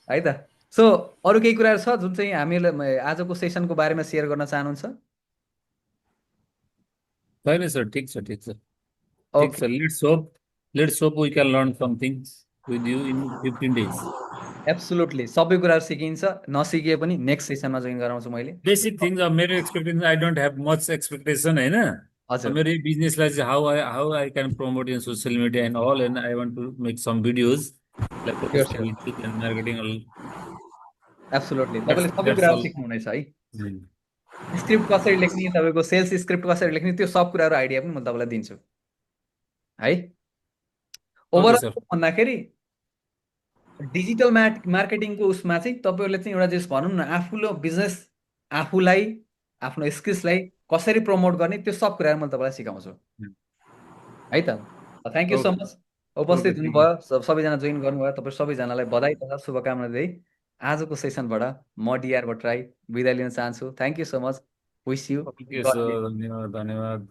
है त। सो अरू केही कुराहरू छ जुन चाहिँ हामीहरूले आजको सेसनको बारेमा सेयर गर्न चाहनुहुन्छ? छैन सर, ठिक छ ठिक छ ठिक छ। Let's hope we can learn something with you in 15 days। Absolutely सबै कुराहरू सिकिन्छ, नसिके पनि नेक्स्ट सेसनमा जोइन गराउँछु मैले। बेसिक थिङ्स अब मेरो expectation, I don't have much expectation होइन। हजुर मेरो यो बिजनेसलाई चाहिँ how I can promote in social media and all, and I want to make some videos like marketing. Absolutely तपाईँले सबै कुराहरू सिक्नुहुनेछ है। स्क्रिप्ट कसरी लेख्ने, तपाईँको सेल्स स्क्रिप्ट कसरी लेख्ने, त्यो सब कुराहरू आइडिया पनि म तपाईँलाई दिन्छु है। ओभरअल भन्दाखेरि डिजिटल मार्केटिङको उसमा चाहिँ तपाईँहरूले चाहिँ एउटा जस भनौँ न आफूले बिजनेस आफूलाई आफ्नो स्किल्सलाई कसरी प्रमोट गर्ने त्यो सब कुराहरू म तपाईँलाई सिकाउँछु है त। थ्याङ्क यू सो मच उपस्थित हुनुभयो, सबैजना जोइन गर्नुभयो। तपाईँ सबैजनालाई बधाई तथा शुभकामना दिँदै आजको सेसनबाट म डिआर भट्टराई बिदा लिन चाहन्छु। Thank you so much, wish you. धन्यवाद।